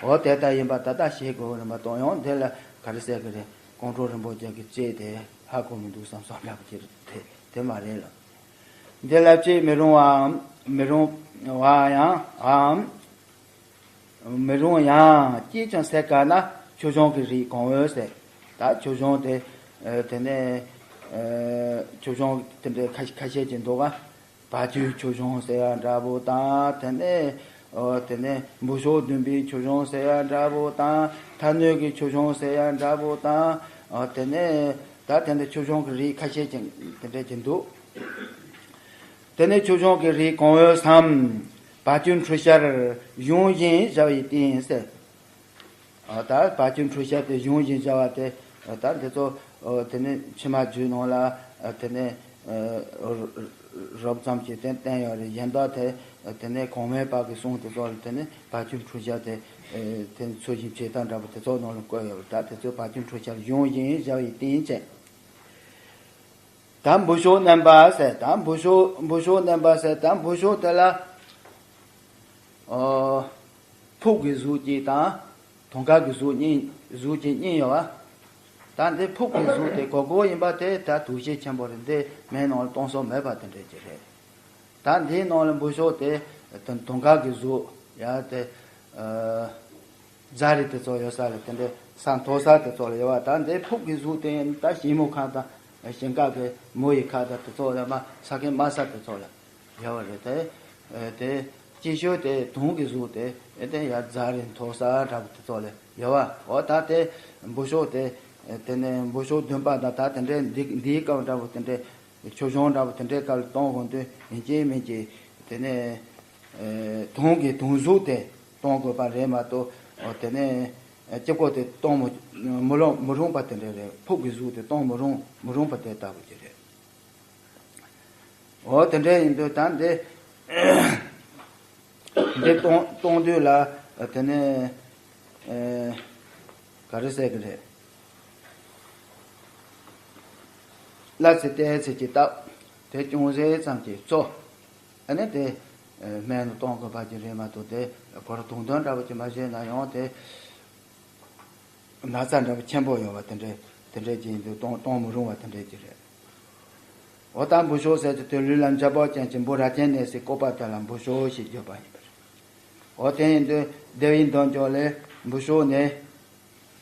འོ་དེ་ལྟར་ཡིན་པ་ད་ལྟ་ཤེས་དགོས་རེད་མ་གཏོགས་ཡང་འདི་ལ་ག་རེ་ཟེར་གི་རེད། ཀོང་སྤྲུལ་རིན་པོ་ཆེ་གི་ལྕེ་དེ་ཧ་གོ་མི་འདུག་བསམ་བསམ་འདྲ་པོ་ཅིག་རེད། དེ་དེ་མ་རེད་ལ། འདི་ལ་ལྕེ་མི་རུང་བའམ་མི་རུང་བ་ཡང་འམ། མི་རུང་ཡང་། སྐྱེས་ཀྱང་སད་ཀ་ན་ཆོས་སྐྱོང་གི་རིགས་གང་འོས་ཟེར། ད་ཆོས་སྐྱོང་དེ་དེ་ནས་ཆོས་སྐྱོང་དེ་འདྲའི་ཁ་ཁ་ཤས་ཀྱི་འདུག་ག་བར་ཆད་ཆོས་སྐྱོང་ཟེར་ཡ་འདྲ་པོ་དང་། དེ་ནས་ཨོ་དེ་ནས་འབུལ་ཞོག་འདོན་པའི་ཆོས་སྐྱོང་ཟེར་ཡ་འདྲ་པོ་དང་། མཐའ་གནོད་ཀྱི་ཆོས་སྐྱོང་ཟེར་ཡ་འདྲ་པོ་དང་། ཨོ་དེ་ནས་ད་དེ་འདྲ་ཆོས་སྐྱོང་གི་རིགས་ཁ་ཤས་ཀྱི་དེ་འདྲ་ཅིག་འདུག་དེ་ནས་ཆོས་སྐྱོང་གི་རིགས་གང་འོས་སམ། བར་ཆད་འཁྲུ་བྱར་གཞུང་བཞིན་བྱ་བའི་རྟེན་ཟེར། ཨ་ད་བར་ཆད་འཁྲུ་བྱ་དེ་གཞུང་བཞིན་བྱ་བ་དེ་ཨ་ད་འདི་ཚོ་ཨ་དེ་ནས་ཕྱི་མ་རྒྱུད་ནང་ལ་ཨ་དེ་ནས་ཨ་རོབ་ཙམ་གྱི་དེ་བསྟན་ཡོད་རེད། གཞན་དག་དེ་ཨ་དེ་ནས་གོང་མའི་བར་གྱི་གསུང་དེ་ཚོ་ལ་དེ་ནས་བར་ཆད་འཁྲུ་བྱ་དེ་ཨ་དེ་ནས་ཚུལ་བཞིན་བྱེད་སྟངས་འདྲ་པོ་དེ་ཚོ་ནང་ལ་བཀོད་ཡོད་རེད། ད་དེ་ཚོ་བར་ཆད་འཁྲུ་བྱ་གཞུང་བཞིན་བྱ་བའི་རྟེན་བྱས། ད་འབུལ་ཞོག་བསྣན་པ་ཟེར། ད་འབུལ་ཞོག་འབུལ་ཞོག་བསྣན་པ་ཟེར། ད་འབུལ་ཞོག་དེ་ལ་ཨོ། ཕུག་གི་གཟུགས་གཅིག་དང་དུང་དཀར་གྱི་གཟུགས་གཉིས་གཟུགས་གཅིག་གཉིས་ཡོད་པ། ད་འདི་ཕུག་གི་གཟུགས་དེ་གོ་གོ་ཡིན་པ་དེ་ད་དུ་ཞེ་ཆེན་པོ་རེད། འདི་མེ་ནང་ལ་གཏོང་ས་མེད་པ་དེ་འདྲ་ཅིག་རེད། ད་འདིའི་ནང་ལ་འབུ་ཤོག་དེ་དུང་དཀར་གྱི་གཟུགས་ཡ་དེ། རྫ་རི་དེ་ཚོ་ཡོད་ས་ལ་དེ་འདྲའི་ས་མཐོ་ས་དེ་ཚོ་ལ་ཡོད་པ། ད་འདི་ཕུག་གི་གཟུགས་དེ་ད་ཞིང་མོ་ཁ་དང་ཞིང་ཁ་གི་མོ་ཡི་ཁ་དང་དེ་ཚོ་ལ་མ་ས་ཁའི་དམའ་ས་དེ་ཚོ་ལ་ཡོད་པ་རེད། དེ་དེ་སྐྱིད་ཤོས་དེ་དུང་གི་གཟུགས་དེ་དེ་ཡ་རྫ་རི་མཐོ་ས་འདྲ་པོ་དེ་ཚོ་ལ་ཡོད་པ། འོ་ད་དེ་འབུ་ཤོག་དེ་དེ་ནས་འབུ་ཤོག་བདུན་པ་དང་ད་དེ་འདྲའི་འདི་འདིའི་སྐབས་འདྲ་པོ་དེ་འདྲའི་ཆུ་གཞུང་འདྲ་པོ་དེ་འདྲའི་སྐབས་ལ་གཏོང་དགོས་དུས་ཡིན་གཅིག་མིན་གཅིག་དེ་ནས། དུང་གི་དུང་གཟུགས་དེ་གཏོང་དགོས་པ་རེད་མ་གཏོགས། འོ་དེ་ནས་སྐྱིད་པོ་དེ་གཏོང་མི་མི་རུང་མི་རུང་པ་དེ་འདྲ་རེད། ཕུག་གི་གཟུགས་དེ་གཏོང་མི་རུང་མི་རུང་པ་དེ་ལྟ་བུ་ཅིག་རེད། འོ་དེ་འདྲ་ཡིན་དུས་ད་འདི་འདི་གཏོང་གཏོང་དུས་ལ་དེ་ནས་ག་རེ་ཟེར་གི་རེད། སླ་ཚེ་ཏའི་ཚེ་གྱི་སྟབས་དེ་ཅུང་ཟད་ཙམ་གྱིས་གཙོ། ཨ་ནི་དེ་སྨན་ལ་གཏོང་དགོས་པ་ཅིག་རེད་མ་གཏོགས། དེ་ཁོ་རང་དུང་དུང་འདྲ་པོ་ཅིག་མ་བྱས་ན་ཡང་དེ་ན་ཚ་འདྲ་པོ་ཆེན་པོ་ཡོང་བ་དེ་འདྲས་དེ་འདྲས་ཅིག་ཡིན་དུས་གཏོང་གཏོང་མི་རུང་བ་དེ་འདྲས་ཅིག་རེད། འོ་ད་འབུ་ཤོག་ཟེར་དུས་དེ་ལུས་ལ་འཇབ་བོ་ཅན་གྱི་འབུ་རྭ་ཅན་ནད་སྲེག་བཀོད་པ་དེ་ལ་འབུ་ཤོག་ཞེས་བརྗོད་པ་ཡིན་པ་རེད། འོ་དེ་ཡིན་དུས་སྡེ་བའི་འདོན་ཆོག་ལས་འབུ་ཤོག་ནི།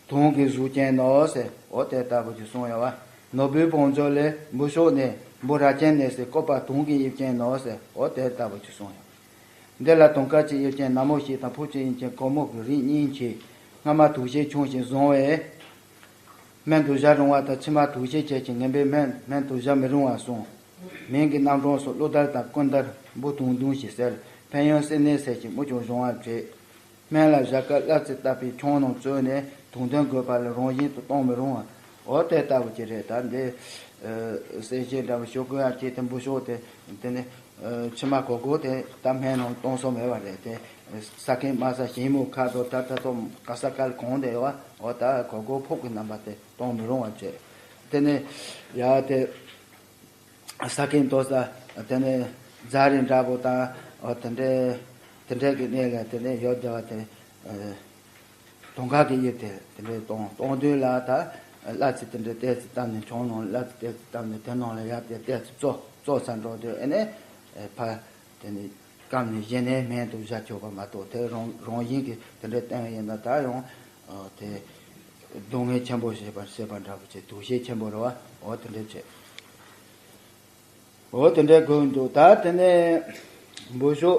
དུང་གི་གཟུགས་ཅན་ནོ་ཟེར། འོ་དེ་ལྟ་བུ་ཅིག་གསུངས་ཡོད་པ། ནོར་བུའི་བང་མཛོད་ལས་འབུ་ཤོག་ནི་འབུ་རྭ་ཅན་ནད་སྲེག་བཀོད་པ་དུང་གི་དབྱིབས་ཅན་ནོ་ཟེར། འོ་དེ་ལྟ་བུ་ཅིག་གསུངས་ཡོད། འདི་ལ་དུང་དཀར་གྱི་དབྱིབས་ཅན་ནག་མོ་ཞིག་དང་ཕུག་གི་དབྱིབས་ཅན་གོར་མོ་གི་རིགས་གཉིས་མཆིས། སྔ་མ་དུག་ཤེལ་ཆུང་ཞིང་བཟང་བས། སྨན་དུ་བཞག་རུང་བ་དང་ཕྱི་མ་དུག་ཤེལ་ཆེ་ཞིང་ངན་པའི་སྨན་སྨན་དུ་བཞག་མི་རུང་བ་གསུངས། མིང་གི་རྣམ་གྲངས་སུ་གླུ་དར་དང་ཀུན་དར་འབུ་དུང་དུང་ཞེས་ཟེར། ཕན་ཡོན་སེར་སྣའི་ཟས་ཤིང་རྨུ་ཆུང་གཞོང་བར་བྱེད། སྨན་ལ་བཞག་སྐབས་སླ་ཚེ་བཏབ་པའི་ཆང་རྣམས་བཙོས་ནས་དུང་དུང་དགོས་པ་ལས་རང་བཞིན་དུ་གཏོང་མི་རུང་བ། འོ་དེ་ལྟ་བུ་ཅིག་རེད། ད་འདི་གསལ་བཤད་འདྲ་བོ་ཞུ་དགོས་ཡ་ཅིག་དེ་འབུ་ཤོག་དེ་དེ་ནི་ཕྱི་མ་གོ་གོ་དེ་ད་སྨན་རྣམས་གཏོང་སྲོལ་མེད་པ་རེད། དེ་ས་ཁའི་དམའ་ས་ཞིང་མོ་ཁ་དོག་ད་ད་ཚོ་ག་ས་ག་ལ་གང་དེ་ཡོད་བ། འོ་ད་གོ་གོ་ཕུག་གི་རྣམ་པ་དེ་གཏོང་མི་རུང་བ་བྱས། དེ་ནི་ཡ་དེ། ས་ཁའི་མཐོ་ས་དེ་ནས་རྫ་རི་འདྲ་པོ་དང་། འོ་དེ་འདྲའི་དེ་འདྲའི་གི་གནས་ལ་དེ་ནས་ཡོད་བསྡད་པ་དེ། དུང་དཀར་གྱི་དབྱིབས་དེ་དེ་འདྲའི་གཏོང་གཏོང་དུས་ལ་ད་སླ་ཚེ་དེ་འདྲའི་ཏོག་ཙམ་བཏབ་ནས་ཆང་ནང་སླ་ཚེ་ཏོག་ཙམ་བཏབ་ནས་དེ་ནང་ལ་ཡར་དེ་ཏོག་ཙམ་བཙོ་བཙོ་ས་འགྲོ་དུས་ཨེ་ནས་ཕར་དེ་ནས་སྐམ་ནས་བཞེས་ནས་སྨན་དུ་བཞག་ཆོག་པ་མ་གཏོགས། དེ་རང་རང་བཞིན་གྱིས་དེ་འདྲའི་བཏང་བ་ཡིན་ན་ད་ཡང་དེ་སྡུག་བསྔལ་ཆེན་པོ་བྱེད་པ་བྱེད་པ་འདྲ་པོ་བྱེད། དུག་ཤེད་ཆེན་པོ་རེད་བ། འོ་དེ་འདྲ་བྱེད། འོ་དེ་འདྲའི་དགོས་འདུག་ད་དེ་ནས་འབུ་ཤོག་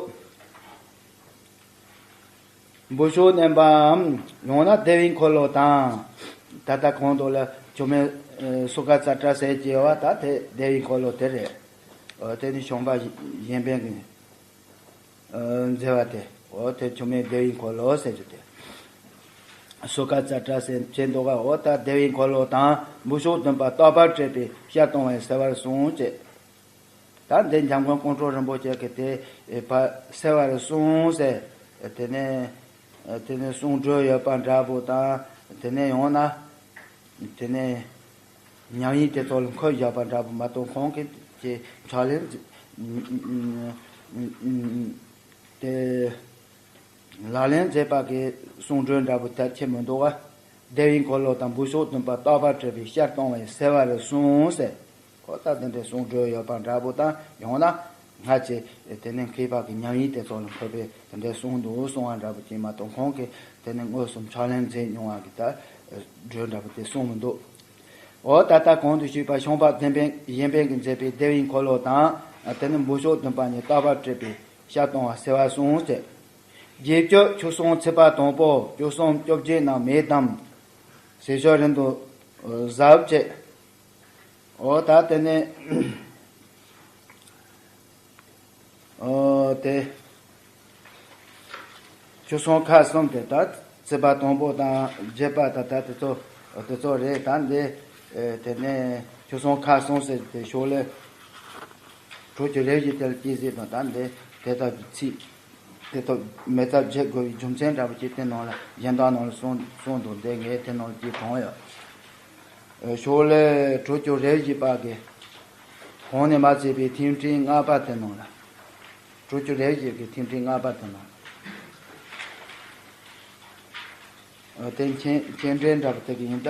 འབུ་ཤོག་བསྣན་པའམ་ཡང་ན་བདེ་བའི་འཁོར་ལོ་དང་། ད་ལྟ་གོང་དུ་ལ་ཆུ་སྨན་སོ་ཀ་ཙ་ཏྲ་ཟེར་གྱི་ཡོད་བ། ད་དེ་བདེ་བའི་འཁོར་ལོ་དེ་རེད། འོ་དེ་ནི་བྱམས་པ་གཞན་ཕན་གྱི་མཛེས་པ་དེ། འོ་དེ་ཆུ་སྨན་བདེ་བའི་འཁོར་ལོ་ཟེར་རྒྱུ་དེ། སོ་ཀ་ཙ་ཏྲ་ཟེར་བྱས་འདུག་ག་འོ་ད་བདེ་བའི་འཁོར་ལོ་དང་འབུ་ཤོག་བདུན་པ་རྟག་པར་སྤྲད་པའི་ཤ་གཏོང་བས་སེལ་བར་གསུངས་བྱས། ད་འདི་འཇམ་མགོན་ཀོང་སྤྲུལ་རིན་པོ་ཆེ་གིས་དེ་ཕར་སེལ་བར་གསུངས་ཟེར། དེ་ནས་དེ་ནས་གསུང་གྲོས་ཡོད་པ་འདྲ་པོ་དང་། དེ་ནས་ཡང་ན་དེ་ནས་ཉམས་ཡིག་དེ་ཚོ་ལ་འཁོད་བཞག་པ་འདྲ་པོ་མ་གཏོགས། ཁོང་གིས་ཀྱི་ཕྱག་ལེན་དེ་ལག་ལེན་མཛད་པ་གི་གསུང་གྲོས་འདྲ་པོ་དར་ཁྱེར་མི་འདུག་ག་བདེ་བའི་འཁོར་ལོ་དང་འབུ་ཤོག་བདུན་པ་རྟག་པར་སྤྲད་པའི་ཤ་གཏོང་བས་སེལ་བར་གསུངས་ཟེར། ཁོ་ད་དེ་འདྲའི་གསུང་གྲོས་ཡོད་པ་འདྲ་པོ་དང་། ཡང་ན་སྔ་ཕྱི་དེ་ནས་མཁས་པ་གི་ཉམས་ཡིག་དེ་ཚོ་ལ་འཁོད་པའི་དེ་འདྲའི་གསུང་འདུག་གསུང་བ་འདྲ་པོ་ཅིག་མ་གཏོགས། ཁོང་གིས་དེ་ནས་མངོན་སུམ་ཕྱག་ལེན་མཛད་མྱོང་བ་གི་ད་གྲོས་འདྲ་པོ་དེ་གསུངས་མི་འདུག་འོ་ད་ལྟ་གོང་དུ་ཞུས་པ་བྱམས་པ་གཞན་ཕན་གཞན་ཕན་གྱིས་མཛད་པའི་བདེ་བའི་འཁོར་ལོ་དང་། དེ་ནས་འབུ་ཤོག་བདུན་པ་ནི་རྟག་པར་སྤྲད་པའི་ཤ་གཏོང་བ་སེལ་བར་གསུངས་ཟེར། རྗེས་སྤྱོད་ཆུ་སྲང་ཚེས་པ་དང་པོ་ཆུ་སྲང་བཅོ་བརྒྱད་ནང་མེ་བསྡམས། ཟས་སྤྱོད་རིམ་དུ་གཟབ་བྱས། འོ་ད་དེ་ནས་འོ་དེ་ཆུ་སྲང་ཁག་གསུམ་དེ་ད་ཚེས་པ་དང་པོ་དང་བརྒྱད་པ་དང་ད་དེ་ཚོ་དེ་ཚོ་རེད། ད་འདི་དེ་ནས་ཆུ་སྲང་ཁག་གསུམ་ཟེར་དེ་ཤོག་ལས། དྲུག་ཅུ་རེ་བཞི་དེ་ལ་སྐྱེས་ཟེར་དང་། ད་འདི་དེ་དག་གི་ཚིག་དེ་དག་མེ་ཚབ་བྱེད་དགོས་པའི་རྒྱུ་མཚན་འདྲ་པོ་ཅིག་དེ་ནང་ལ་གཞན་དག་ནང་ལ་གསུངས་གསུངས་འདུག་འདི་ངས་དེ་ནང་ལ་ཅིག་མཐོང་ཡོད། ཨ་ཤོག་ལས་དྲུག་ཅུ་རེ་བཞི་པ་གི་གོང་ནས་མར་བརྩིས་པའི་ཐིག་ཕྲེང་ལྔ་པ་དེ་ནང་ལ། དྲུག་ཅུ་རེ་བཞི་གི་ཐིག་ཕྲེང་ལྔ་པ་དེ་ནང་ལ། ཨ་དེ་མཆན་མཆན་འགྲེལ་འདྲ་པོ་དེ་གི་ཡིན་ད།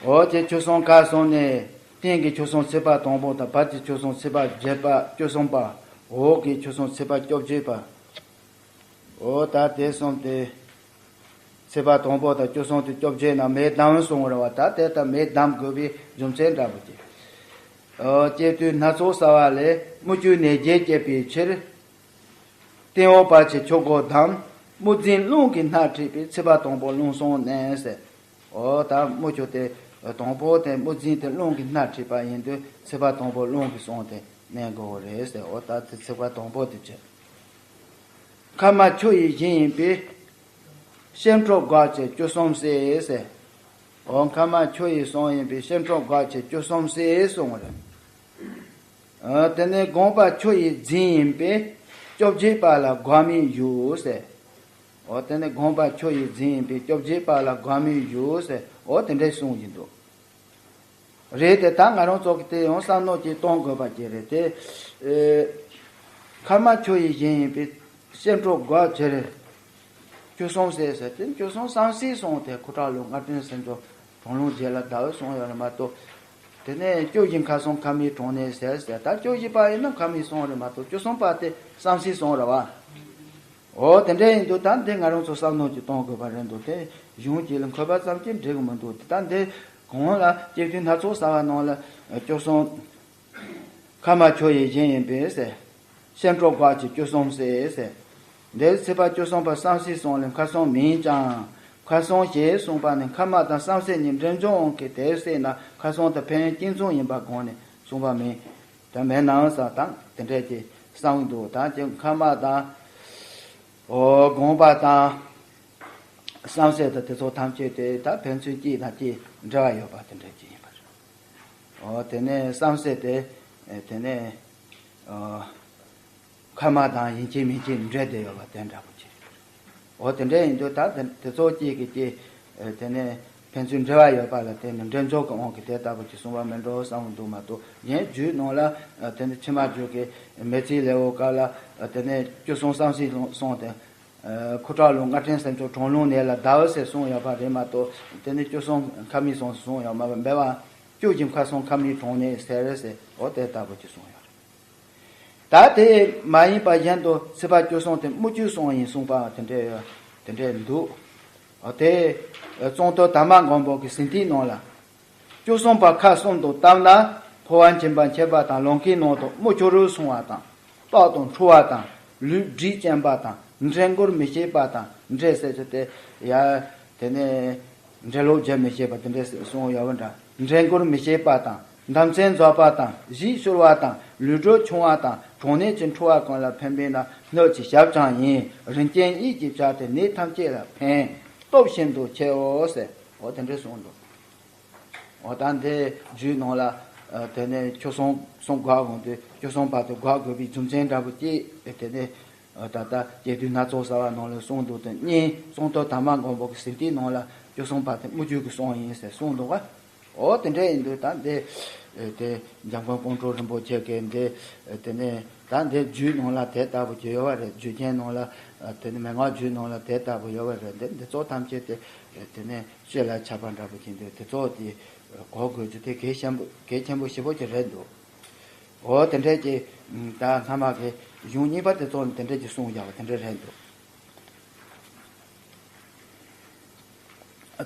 འོ་དེ་ཆུ་སྲང་ཁག་གསུམ་ནས་ སྟེང་གི་ཆོས་སྲུང་ཚེས་པ་དང་པོ་དང་། བར་གྱི་ཆོས་སྲུང་ཚེས་པ་བརྒྱད་པ་བཅུ་གསུམ་པ། འོག་གི་ཆོས་སྲུང་ཚེས་པ་བཅོ་བརྒྱད་པ། འོ་ད་དེ་གསུམ་དེ། ཚེས་པ་དང་པོ་དང་བཅུ་གསུམ་དེ་བཅོ་བརྒྱད་ན་མེ་བསྡམ་གསུང་བ་རེད་བ། ད་དེ་ལྟར་མེ་བསྡམ་དགོས་པའི་རྒྱུ་མཚན་འདྲ་པོ་ཅིག། ཨོ། སྐྱེ་དུས་སྣ་ཚོགས་བསགས་པ་ལས། དམུ་ཆོས་ནད་བརྒྱད་བསྐྱེད་པའི་ཕྱིར། སྟེང་འོག་བར་གྱི་ཆོས་གོས་བསྡམས། དམུ་རྫས་རླུང་གིས་སྣ་འཁྲུད་པའི། ཚེས་པ་དང་པོ་རླུང་གསུམ་མནན་ཟེར། ཨོ་ད་དམུ་ཆོས་དེ་དང་པོ་དེ་དམུ་རྫས་དེ་རླུང་གིས་སྣ་འཁྲུད་པ་ཡིན་དུས། ཚེས་པ་དང་པོ་རླུང་གི་གསུམ་དེ་མནན་དགོས་པ་རེད་ཟེར། ཨོ་ད་དེ་ཚེས་པ་དང་པོ་དེ་བྱས། མཁལ་མ་ཆུ་ཡི་གཞན་ཡིན་པས། སེམས་ཁྲོ་དགག་བྱེད་བཅུ་གསུམ་བསལ་ཟེར། འོ་མཁལ་མ་ཆུ་ཡི་གསུམ་ཡིན་པས། སེམས་ཁྲོ་དགག་བྱེད་བཅུ་གསུམ་བསལ་གསུངས་པ་རེད། ཨ། དེ་ནས་དགོངས་པ་ཆུ་ཡི་རྫས་ཡིན་པས། བཅོ་བརྒྱད་པ་ལ་དགག་མི་བཞུགས་ཟེར། འོ་དེ་ནས་དགོངས་པ་ཆུ་ཡི་རྫས་ཡིན་པས། བཅོ་བརྒྱད་པ་ལ་དགག་མི་བཞུགས་ཟེར། འོ་དེ་འདྲའི་གསུང་གི་འདུག། རེད་དེ། ད་ང་རང་ཚོ་གིས་དེ་ཡང་བསམ་བློ་ཅིག་གཏོང་དགོས་པ་ཅིག་རེད་དེ། ཨེ། མཁལ་མ་ཆུ་ཡི་གཞན་ཡིན་པས། སེམས་ཁྲོ་དགག་བྱེད་བཅུ་གསུམ་བསལ་ཟེར་དེ། བཅུ་གསུམ་བསམ་སྲིད་གསུངས་ཏེ། ཁུ་ཁྲག་རླུང་ལྔ་སྐྱེས་སེམས་ཅན་གྲོལ་རླུང་བརྒྱད་ལ་བཟླའོ་གསུངས་ཡོད་རེད་མ་གཏོགས། དེ་ནས་བཅུ་བཞི་མཁའ་གསུམ་མཁལ་མའི་གྲངས་ནི་ཟེར་ཟེར། ད་བཅུ་བཞི་པ་ཡིན་ན་མཁལ་མའི་གསུམ་རེད་མ་གཏོགས། བཅུ་གསུམ་པ་དེ་བསམ་སྲིད་གསུངས་རེད་བ། འོ་དེ་འདྲ་ཡིན་དུས་ད་འདི་ང་རང་ཚོ་བསམ་བློ་ཅིག་གཏོང་དགོས་པ་རེད་འདུག། དེ་གཞུང་གཅིག་ལ་འཁོད་པ་ཙམ་གྱིས་འགྲིག་གི་མི་འདུག། དེ་ད་འདི་གོང་ལ་སྐྱེ་དུས་སྣ་ཚོགས་བསགས་པ་ནང་ལ་བཅུ་གསུམ། མཁལ་མ་ཆུ་ཡི་གཞན་ཡིན་པས་ཟེར། སེམས་ཁྲོ་དགག་བྱེད་བཅུ་གསུམ་བསལ་ཟེར། འདིར་ཚེས་པ་བཅུ་གསུམ་པ་བསམ་སྲིད་གསུངས་ལས། མཁལ་གསུམ་མིན་ཀྱང་མཁལ་གསུམ་ཞེས་གསུངས་པ་ནི། མཁལ་མ་དང་བསམ་སྲིད་གཉིས་འབྲེལ་འཇོག་དབང་གིས་དེར་བསྲེས་ན། མཁལ་གསུམ་དེ་ཕན་ཡོན་གཅིག་མཚུངས་ཡིན་པའི་སྒོ་ནས་གསུངས་པ་མིན། དེ་མེད་ནའང་ས་དང་དེ་འདྲས་ཀྱི་གསང་འདུག། ད་ཀྱི་མཁལ་མ་དང་། འོ་དགོངས་པ་དང་། བསམ་སྲིད་དང་དེ་ཚོ་ཐམས་ཅད་དེ་ད་ཕན་ཚུན་གཅིག་དང་གཅིག་འབྲེལ་བ་ཡོད་པ་དེ་འདྲས་ཀྱི་ཡིན་པ་རེད། འོ་དེ་ནས་བསམ་སྲིད་དེ། དེ་ནས། འོ། མཁལ་མ་དང་ཡིན་གཅིག་མིན་གཅིག་འབྲེལ་བསྡད་ཡོད་པ་དེ་འདྲ་པོ་ཅིག། འོ་དེ་འདྲ་ཡིན་དུས་ད་དེ་དེ་ཚོ་གཅིག་གིས་གཅིག། ཨ། དེ་ནས་ཕན་ཚུན་འབྲེལ་བ་ཡོད་པ་ལ་བརྟེན་ནས་འབྲེལ་འཇོག་གི་དབང་གིས་དེ་ལྟ་བུ་ཅིག་གསུངས་པ་མིན་འགྲོ་བསམ་གྱི་འདུག་མ་གཏོགས། གཞན་རྒྱུད་ནང་ལ། ཨ། དེ་ནས་ཕྱི་མ་རྒྱུད་ཀྱི་མེ་ཚིག་ལེའུ་སྐབས་ལ། ཨ། དེ་ནས་བཅུ་གསུམ་བསམ་སྲིད་གསུངས་ཏེ། ཨ། ཁུ་ཁྲག་རླུང་ལྔ་སྐྱེས་སེམས་ཅན་གྲོལ་རླུང་ནད་ལ་བཟླའོ་ཟེར་གསུངས་ཡོད་པ་རེད་མ་གཏོགས། དེ་ནས་བཅུ་གསུམ་མཁལ་མའི་གསུམ་གསུངས་ཡོད་མ་རེད། འབད་བ་བཅུ་བཞི་མཁལ་གསུམ་མཁལ་མའི་གྲངས་ནི་ཟེར་ཟེར། འོ་དེ་ལྟ་བུ་ཅིག་གསུངས་ཡོད་རེད། ད་དེ་མ་ཡིན་པ་གཞན་དུ་ཚེས་པ་བཅུ་གསུམ་དེ་དམུ་ཆོས་གསུམ་ཡིན་གསུངས་པ་དེ་འདྲས་ཡོད། དེ་འདྲས་འདུག། འོ་དེ་གཙང་སྟོད་དར་མ་མགོན་པོ་གི་ཟིན་ཐིག་ནང་ལ། བཅུ་གསུམ་པ་ཁག་གསུམ་དུ་བཏབ་ན། ཕོ་བ་མཁྱེན་པ་མཁྱེན་པ་དང་། ལོངས་སྐུའི་ནང་དུ་དམུ་ཆོས་རུལ་སུངས་པ་དང་། རྟག་ཏུ་འཁྲུ་བ་དང་། ལུས་སྦྲིད་ཅན་པ་དང་། འདྲེན་བཀུར་མི་ཤེས་པ་དང་། འདྲེ་ཟེར་ཚུལ་དེ་ཡ། དེ་ནས་འདྲེ་ལོག་བརྒྱབ་མི་ཤེས་པ་དེ་འདྲས་གསུངས་ཡོད་པ་འདྲ། འདྲེན་བཀུར་མི་ཤེས་པ་དང་། འདམ་ཚན་འཛག་པ་དང་། གཞིས་ཤོར་བ་དང་། ལུས་དྲོད་ཆུང་བ་དང་། གྲང་ནད་ཀྱི་འཁྲུ་བ་ཀུན་ལ་ཕན་པས་ན། སྣོད་ཀྱི་ཞབས་ཀྱང་ཡིན། རིན་ཆེན་ཡིད་ཀྱིས་བྱ་སྟེ། ནད་ཐམས་ཅད་ལ་ཕན། སྟོབས་ཤིན་ཏུ་ཆེའོ་ཟེར། འོ་དེ་འདྲས་གསུངས་འདུག། འོ་ད་འདི་རྒྱུད་ནང་ལ། ཨ། དེ་ནས་ཆོས་གསུམ་གསུམ་དགག་འོང་དུས། བཅུ་གསུམ་པ་དེ་དགག་དགོས་པའི་རྒྱུ་མཚན་འདྲ་པོ་གཅིག། དེ་ནས། ཨ། ད་ལྟ་སྐྱེ་དུས་སྣ་ཚོགས་བསགས་པ་ནང་ལ་གསུངས་འདུག་དེ་གཉིས། གཙང་སྟོད་དར་མ་མགོན་པོ་གི་ཟིན་ཐིག་ནང་ལ་བཅུ་གསུམ་པ་དེ་དམུ་ཆོས་ཀྱི་གསུམ་ཡིན་ཟེར་གསུངས་འདུག་པ། འོ་དེ་འདྲ་ཡིན་དུས་ད་འདི། ཨ། དེ་འཇམ་མགོན་ཀོང་སྤྲུལ་རིན་པོ་ཆེ་གིས་འདི། ཨ། དེ་ནས་ད་འདི་རྒྱུད་ནང་ལ་དེ་ལྟ་བུ་ཅིག་ཡོད་པ་རེད། རྒྱུད་རྒྱན་ནང་ལ། ཨ། དེ་ནས་མན་ངག་རྒྱུད་ནང་ལ་དེ་ལྟ་བུ་ཡོད་པ་རེད། འདི་འདི་ཚོ་ཐམས་ཅད་དེ། ཨ། དེ་ནས་ཤེས་ལ་ཆགས་པ་འདྲ་པོ་ཅིག་འདུག། དེ་ཚོ་དེ་གོ་དགོས་རྒྱུ་དེ་གལ་ཆེན་པོ་གལ་ཆེན་པོ་ཞེ་པོ་ཅིག་རེད་འདུག། འོ་དེ་འདྲས་ཀྱི། ད་སྔ་མ་གི་གཞུང་གཉིས་པ་དེ་ཚོ་ནི་དེ་འདྲས་ཀྱི་གསུངས་ཡག་པ་དེ་འདྲས་རེད་འདུག།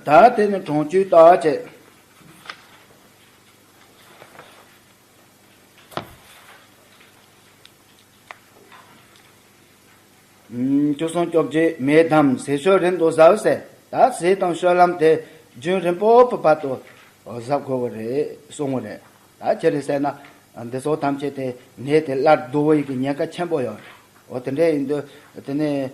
ད་དེ་ནི་གྲོང་ཆོས་ལྟ་བ་བྱེད། ཨུམ། བཅུ་གསུམ་བཅོ་བརྒྱད་མེ་བསྡམས། ཟས་སྤྱོད་རིམ་དུ་གཟབ་ཟེར། ད་ཟས་དང་སྤྱོད་ལམ་དེ་རྒྱུན་རིང་པོ་གི་བར་དུ་གཟབ་དགོས་པ་རེད་གསུངས་པ་རེད། ད་ཅི་རེད་ཟེར་ན། འདི་ཚོ་ཐམས་ཅད་དེ་ནད་དེ་སླར་བསྡུ་བའི་གི་ཉེན་ཁ་ཆེན་པོ་ཡོད་རེད། འོ་དེ་འདྲ་ཡིན་དུས་དེ་ནས་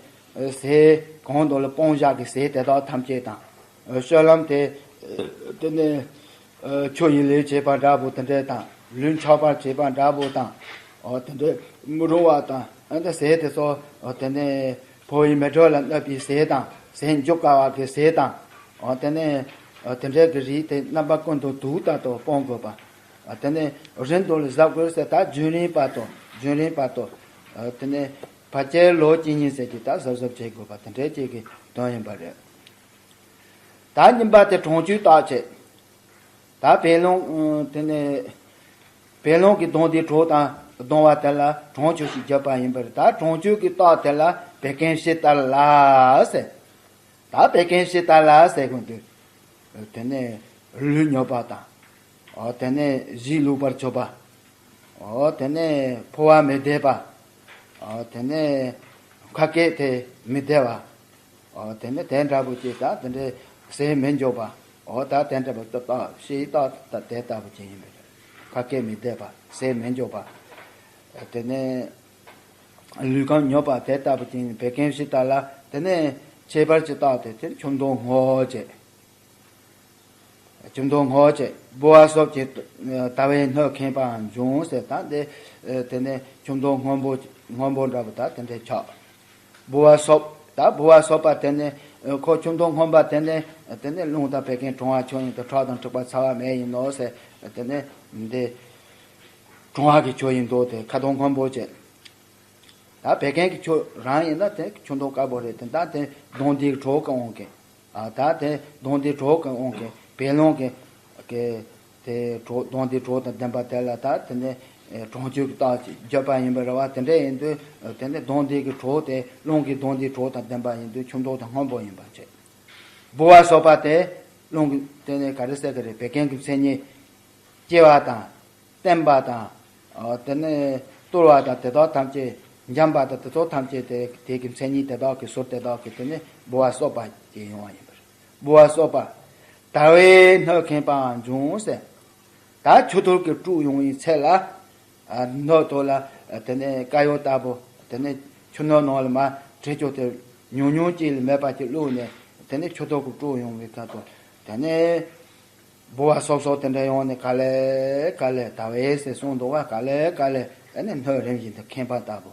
ཟས་གང་དུ་ལ་སྤང་བྱ་གི་ཟས་དེ་དག་ཐམས་ཅད་དང་། སྤྱོད་ལམ་དེ། དེ་ནས་ཆུ་ཡི་ལས་བྱེད་པ་འདྲ་པོ་དེ་འདྲ་དང་། ལུས་འཕྱག་པར་བྱེད་པ་འདྲ་པོ་དང་། འོ་དེ་འདྲ་མི་རུང་བ་དང་། ཨ་ནི་ཟས་དེ་ཚོ། འོ་དེ་ནས་ཕོ་བའི་མེ་དྲོད་ལ་གནོད་པའི་ཟས་དང་། ཟས་འཇུ་དཀའ་བ་གི་ཟས་དང་། འོ་དེ་ནས། འོ་དེ་འདྲ་གི་རིགས་དེ་རྣམ་པ་ཀུན་ཏུ་དུག་ལྟར་དུ་སྤང་དགོས་པ། འོ་དེ་ནས་རིམ་གྲོ་ལ་གཟབ་དགོས་ཟེར། ད་རྒྱུན་རིང་བར་དུ། རྒྱུན་རིང་བར་དུ། འོ་དེ་ནས་ཕལ་ཆེར་ལོ་གཅིག་གཉིས་ཟེར་གྱི་ད་གཟབ་གཟབ་བྱེད་དགོས་པ་དེ་འདྲ་ཅིག་གི་དོན་ཡིན་པ་རེད། ད་གཉིས་པ་དེ་གྲོང་ཆོས་ལྟ་བ་བྱེད། ད་བད་ཀན་ལོང་། ཨ། དེ་ནས་བད་ཀན་ལོང་གི་གདོན་འདིའི་གྲོགས་དང་སྡང་བ་དེ་ལ་གྲོང་ཆོག་ཞེས་བརྗོད་པ་ཡིན་པར། ད་གྲོང་ཆོག་གི་རྟགས་དེ་ལ་བད་ཀན་ཕྱི་ལྟར་ལ་ཟེར། ད་བད་ཀན་ཕྱི་ལྟར་ལ་ཟེར་གོ་དུས། དེ་ནས་ལུས་མྱོས་པ་དང་། ཨོ། དེ་ནས་གཞི་ལུས་པར་གྱུར་པ། ཨོ། དེ་ནས་ཕོ་བ་མི་བདེ་བ། ཨོ། དེ་ནས་ཁ་སྐད་དེ་མི་བདེ་བ། ཨོ། དེ་ནས་དེ་འདྲ་པོ་ཅིག་ད་དེ་འདྲའི་ཟས་མི་འཇུ་བ། ཨོ། ད་དེ་འདྲ་པོ་ཏག་ཏག་ཤེས་ཏག་ཏག་དེ་ལྟ་བུ་ཅིག་ཡིན་པས། ཁ་སྐད་མི་བདེ་བ། ཟས་མི་འཇུ་བ། དེ་ནས་ལུས་ཁམས་མྱོས་པ་དེ་ལྟ་བུ་ཅིག་ཡིན། བད་ཀན་ཕྱི་ལྟར་ལ། དེ་ནས་ཁྱད་པར་གྱི་རྟགས་དེ་དེ་ཆུ་མདོག་སྔོ་བྱས། ཆུ་མདོག་སྔོ་བྱས། ལྦུ་བ་སོབ་ཀྱི་དལ་བས་སྣོད་ཁེངས་པའང་འབྱུང་ཟེར། ད་འདི་དེ་ནས་ཆུ་མདོག་སྔོན་པོ་སྔོན་པོ་འདྲ་པོ་ད་དེ་འདྲའི་ཆགས། ལྦུ་བ་སོབ། ད་ལྦུ་བ་སོབ་པ་དེ་ནས་ཁོ་ཆུ་མདོག་སྔོན་པ་དེ་ནས་དེ་ནས་རླུང་དང་བད་ཀན་གྲང་བ་ཆོས་ཡིན་དུ། ཁྲག་དང་མཁྲིས་པ་ཚ་བ་མེ་ཡིན་ནོ་ཟེར། དེ་ནས་འདི་གྲང་བ་གི་ཆོས་ཡིན་དུ། དེ་ཁ་དོག་སྔོན་པོ་བྱས། ད་བད་ཀན་གྱི་ཆོས་རང་ཡིན་ན་དེ་ཆུ་མདོག་དཀར་པོ་རེད། དེ་ད་དེ་གདོན་འདིའི་གྲོགས་ཀྱི་དབང་གིས། ཨ། ད་དེ་གདོན་འདིའི་གྲོགས་ཀྱི་དབང་གིས་བད་ཀན་གྱི་གི་དེ་གྲོགས། གདོན་འདིའི་གྲོགས་དང་ལྡན་པ་དེ་ལ་ད་དེ་ནས་གྲོང་ཆོག་གི་རྟགས་ཅིག་བརྗོད་པ་ཡིན་པ་རེད་བ། དེ་འདྲ་ཡིན་དུས་དེ་ནས་གདོན་འདི་གི་གྲོགས་དེ། རླུང་གི་གདོན་འདིའི་གྲོགས་དང་ལྡན་པ་ཡིན་དུས་ཆུ་མདོག་དེ་སྔོན་པོ་ཡིན་པ་བྱས། ལྦུ་བ་སོབ་པ་དེ་རླུང་གི་དེ་ནས་ག་རེ་ཟེར་གི་རེད། བད་ཀན་གྱི་མཚན་ཉིད་སྐྱེ་བ་དང་། བརྟན་པ་དང་། ཨོ། དེ་ནས་སྟོར་བ་དང་དེ་དག་ཐམས་ཅད། འཇམ་པ་དང་དེ་ཚོ་ཐམས་ཅད་དེ་དེ་གི་མཚན་ཉིད་དེ་དག་གི་ཟུར་དེ་དག་གི་དེ་ནས་ལྦུ་བ་སོབ་པ་ཅན་ཡོང་བ་ཡིན་པ་རེད། ལྦུ་བ་སོབ་པ། དལ་བས་སྣོད་ཁེངས་པའང་འབྱུང་ཟེར། ད་ཆུ་ཐིགས་ཀྱིས་དཀྲུགས་ཡོང་བའི་ཚེ་ལ། ཨ། སྣོད་ཐོག་ལ་དེ་ནས་དཀར་ཡོལ་ལྟ་བུ། དེ་ནས་ཆུ་སྣོད་ནང་ལ་མར་དྲི་ཆུ་དེ་ཉུང་ཉུང་ཅིག་ལས་མེད་པ་ཅིག་བླུགས་ནས། དེ་ནས་ཆུ་ཐིགས་ཀྱིས་དཀྲུགས་ཡོང་བའི་ཁ་ཐུག་དེ་ནས་ལྦུ་བ་སོབ་སོབ་དེ་འདྲ་ཡོང་ནས། ག་ལེ་ག་ལེ་དལ་བས་ཟེར་གསུངས་འདུག་བ། ག་ལེ་ག་ལེ་དེ་ནས་སྣོད་རིམ་བཞིན་དུ་ཁེངས་པ་ལྟ་བུ།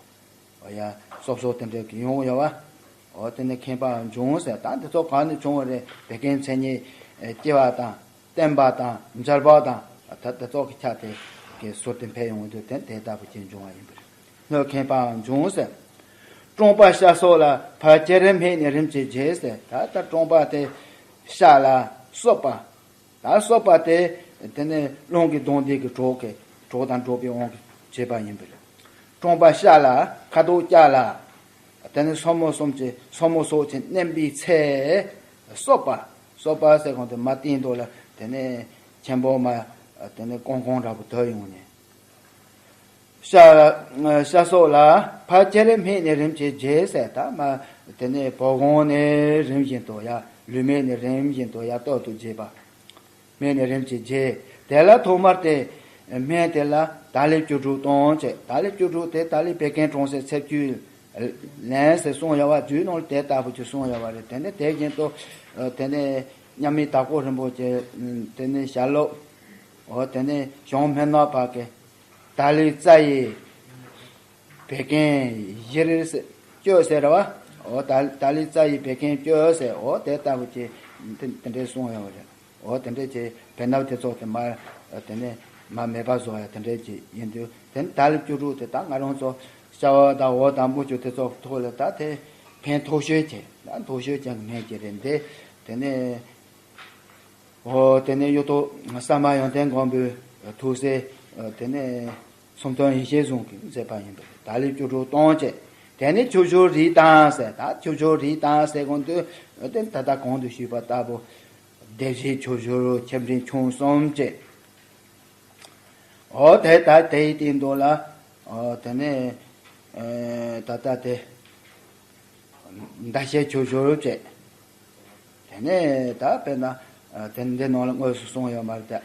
འོ་ཡ། སོབ་སོབ་དེ་འདྲ་གི་ཡོང་ཡོད་བ། འོ། དེ་ནས་ཁེངས་པའང་འབྱུང་ཟེར། ད་འདི་ཚོ་གང་ནས་བྱུང་བ་རེད། བད་ཀན་མཚན་ཉིད་སྐྱེ་བ་དང་། བརྟན་པ་དང་། འཇམ་པ་དང་། ད་དེ་ཚོ་གི་ཆ་དེ་གི་ཟུར་དེ་འཕེལ་ཡོང་དུས་དེ་དེ་ལྟ་བུ་ཅན་འབྱུང་བ་ཡིན་པ་རེད། སྣོད་ཁེངས་པའང་འབྱུང་ཟེར། དྲོངས་པ་ཤ་སོགས་ལ། ཕར་བསྐྱེད་རིམས་སྨད་ནས་རིམ་གྱིས་འབྱེད་ཟེར། ད་ལྟ་དྲོངས་པ་དེ་ཤ་ལ་སོགས་པ། ད་སོགས་པ་དེ་དེ་ནས་རླུང་གི་གདོན་འདི་གི་གྲོགས་ཀྱི་གྲོགས་དང་འགྲོགས་པའི་དབང་གིས་བྱེད་པ་ཡིན་པས། དྲོངས་པ་ཤ་ལ། ཁ་དོག་སྐྱ་ལ། དེ་ནས་སོར་མོ་གསུམ་གྱི་སོར་མོ་སོགས་ཀྱིས་མནན་པའི་ཚེ། སོགས་པ། སོགས་པ་ཟེར་གོང་དུ་མར་སྟེང་དུ་ལ་དེ་ནས་ཆེན་པོ་མར་དེ་ནས་ཀོང་ཀོང་འདྲ་པོ་དོད་ཡོང་ནས། ཤ་ལ། ཤ་སོགས་ལ། ཕར་བསྐྱེད་རིམས་སྨད་ནས་རིམ་གྱིས་འབྱེད་ཟེར། ད་མར་དེ་ནས་བ་གོང་ནས་རིམ་བཞིན་དུ་ཡར་ལུས་སྨད་ནས་རིམ་བཞིན་དུ་ཡར་སྟོད་དུ་འབྱེད་པ། སྨད་ནས་རིམ་གྱིས་འབྱེད། དེ་ལ་ཐོག་མར་དེ། སྨན་དེ་ལ་དལ་ལེབ་བཅུ་དྲུག་གཏོང་བྱས། དལ་ལེབ་བཅུ་དྲུག་དེ་དལ་ལེ་བད་ཀན་གྲང་ཟས་ཚེས་བཅུ་ལན་ཟེར་གསུངས་ཡོད་བ། རྒྱུད་ནང་ལ་དེ་ལྟ་བུ་ཅིག་གསུངས་ཡོད་བ་རེད། དེ་ནས་དེ་བཞིན་དུ། ཨ། དེ་ནས་མཉམ་མེད་དྭགས་པོ་རིན་པོ་ཆེ། དེ་ནས་ཞལ་སློབ། འོ། དེ་ནས་བྱང་སྨན་སྣ་བག་གི་དལ་ལེ་རྩ་ཡི་བད་ཀན་བཞིར་བཅོས་ཟེར་བ། འོ། དལ་དལ་ལེ་རྩ་ཡི་བད་ཀན་བཅོས་ཟེར། འོ། དེ་ལྟ་བུ་ཅིག་དེ་དེ་འདྲས་གསུངས་ཡོད་བ་རེད། འོ། དེ་འདྲས་ཀྱི་བེ་སྣབས་དེ་ཚོ་དེ་མར་དེ་ནས་མར་མེད་པ་བཟོ་ཡ་དེ་འདྲས་ཀྱི་ཡིན་དུས། དེ་ནས་དལ་ལེབ་བཅུ་དྲུག་དེ་ད་ང་རང་ཚོ་ཤ་བ་དང་འོ་དང་འབུ་ཆུ་དེ་ཚོ་ཐོག་ལ་ད་དེ་ཕན་ཐོགས་ཤོས་ཀྱི། ད་ཐོགས་ཤོས་ཀྱི་སྨན་ཅིག་རེད་འདི། དེ་ནས། འོ། དེ་ནས་གཡུ་ཐོག་ས་མ་ཡོན་ཏན་མགོན་པོའི་ཐུགས་སྲས། དེ་ནས་སུམ་སྟོན་ཡེ་ཤེས་ཟུང་གིས་མཛད་པ་ཡིན་པས། དལ་ལེབ་བཅུ་དྲུག་གཏོང་བྱས། དེ་ནས་ཆུ་བཞུར་རིས་དང་ཟེར། ད་ཆུ་བཞུར་རིས་དང་ཟེར་གོང་དུ་དེ་ད་ལྟ་གོང་དུ་ཞུས་པ་ལྟ་བུ། སྡེ་བཞིའི་ཆུ་བཞུར་ཆེ་འབྲིང་ཆུང་གསུམ་བྱས། འོ། དེ་ད་དེའི་སྟེང་དུ་ལ། འོ། དེ་ནས། ཨེ། ད་ལྟ་དེ་ཟླ་ཤས་ཆུ་བཞུར་བྱས། དེ་ནས་ད་དཔེར་ན། ཨ། དེ་འདི་ནང་ལ་དངོས་སུ་གསུངས་ཡོད་མ་རེད་དེ།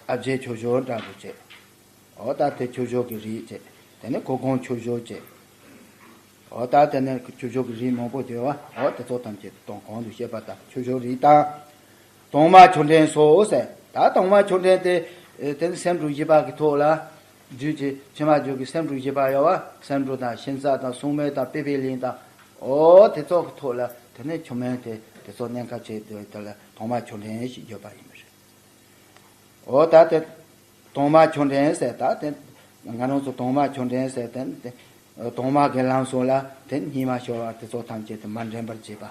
ཨ་བརྒྱད་ཆུ་བཞུར་འདྲ་པོ་བྱས། འོ། ད་དེ་ཆུ་བཞུར་གྱི་རིགས་བྱས། དེ་ནས་གུར་གུམ་ཆུ་བཞུར་བྱས། འོ། ད་དེ་ནས་ཆུ་བཞུར་གྱི་རིགས་མང་པོ་ཡོད་བ། འོ། དེ་ཚོ་ཐམས་ཅད་དང་གོང་དུ་བཤད་པ་ལྟར་ཆུ་བཞུར་རིགས་དང་། དྭངས་མ་ཆུ་ཕྲན་སོགས་ཟེར། ད་དྭངས་མ་ཆུ་ཕྲན་དེ། ཨེ། དེ་ནི་སེམས་དྲུག་བཞི་པ་གི་ཐོག་ལ། རྒྱུད་ཀྱི་ཕྱི་མ་རྒྱུད་ཀྱི་སེམས་དྲུག་བཞི་པ་ཡོད་བ། སེམས་དྲུག་དང་ཤིང་རྩ་དང་སྲུང་མའི་དང་པི་པི་ལིང་དང་། འོ། དེ་ཚོ་གི་ཐོག་ལ་དེ་ནས་ཆུ་སྨན་དེ་དེ་ཚོ་གནན་ཁ་བྱས་ཏེ་དེ་ལ་དྭངས་མ་ཆུ་ཕྲན་ཞེས་བརྗོད་པ་ཡིན་པ་རེད། འོ། ད་དེ་དྭངས་མ་ཆུ་ཕྲན་ཟེར། ད་དེ་ང་རང་ཚོ་དྭངས་མ་ཆུ་ཕྲན་ཟེར་དེ་དེ་དྭངས་མ་གི་ལམ་སོགས་ལ་དེ་སྙིགས་མ་ཤོར་བ་དེ་ཚོ་ཐམས་ཅད་དེ་མ་འདྲེན་པར་བྱེད་པ།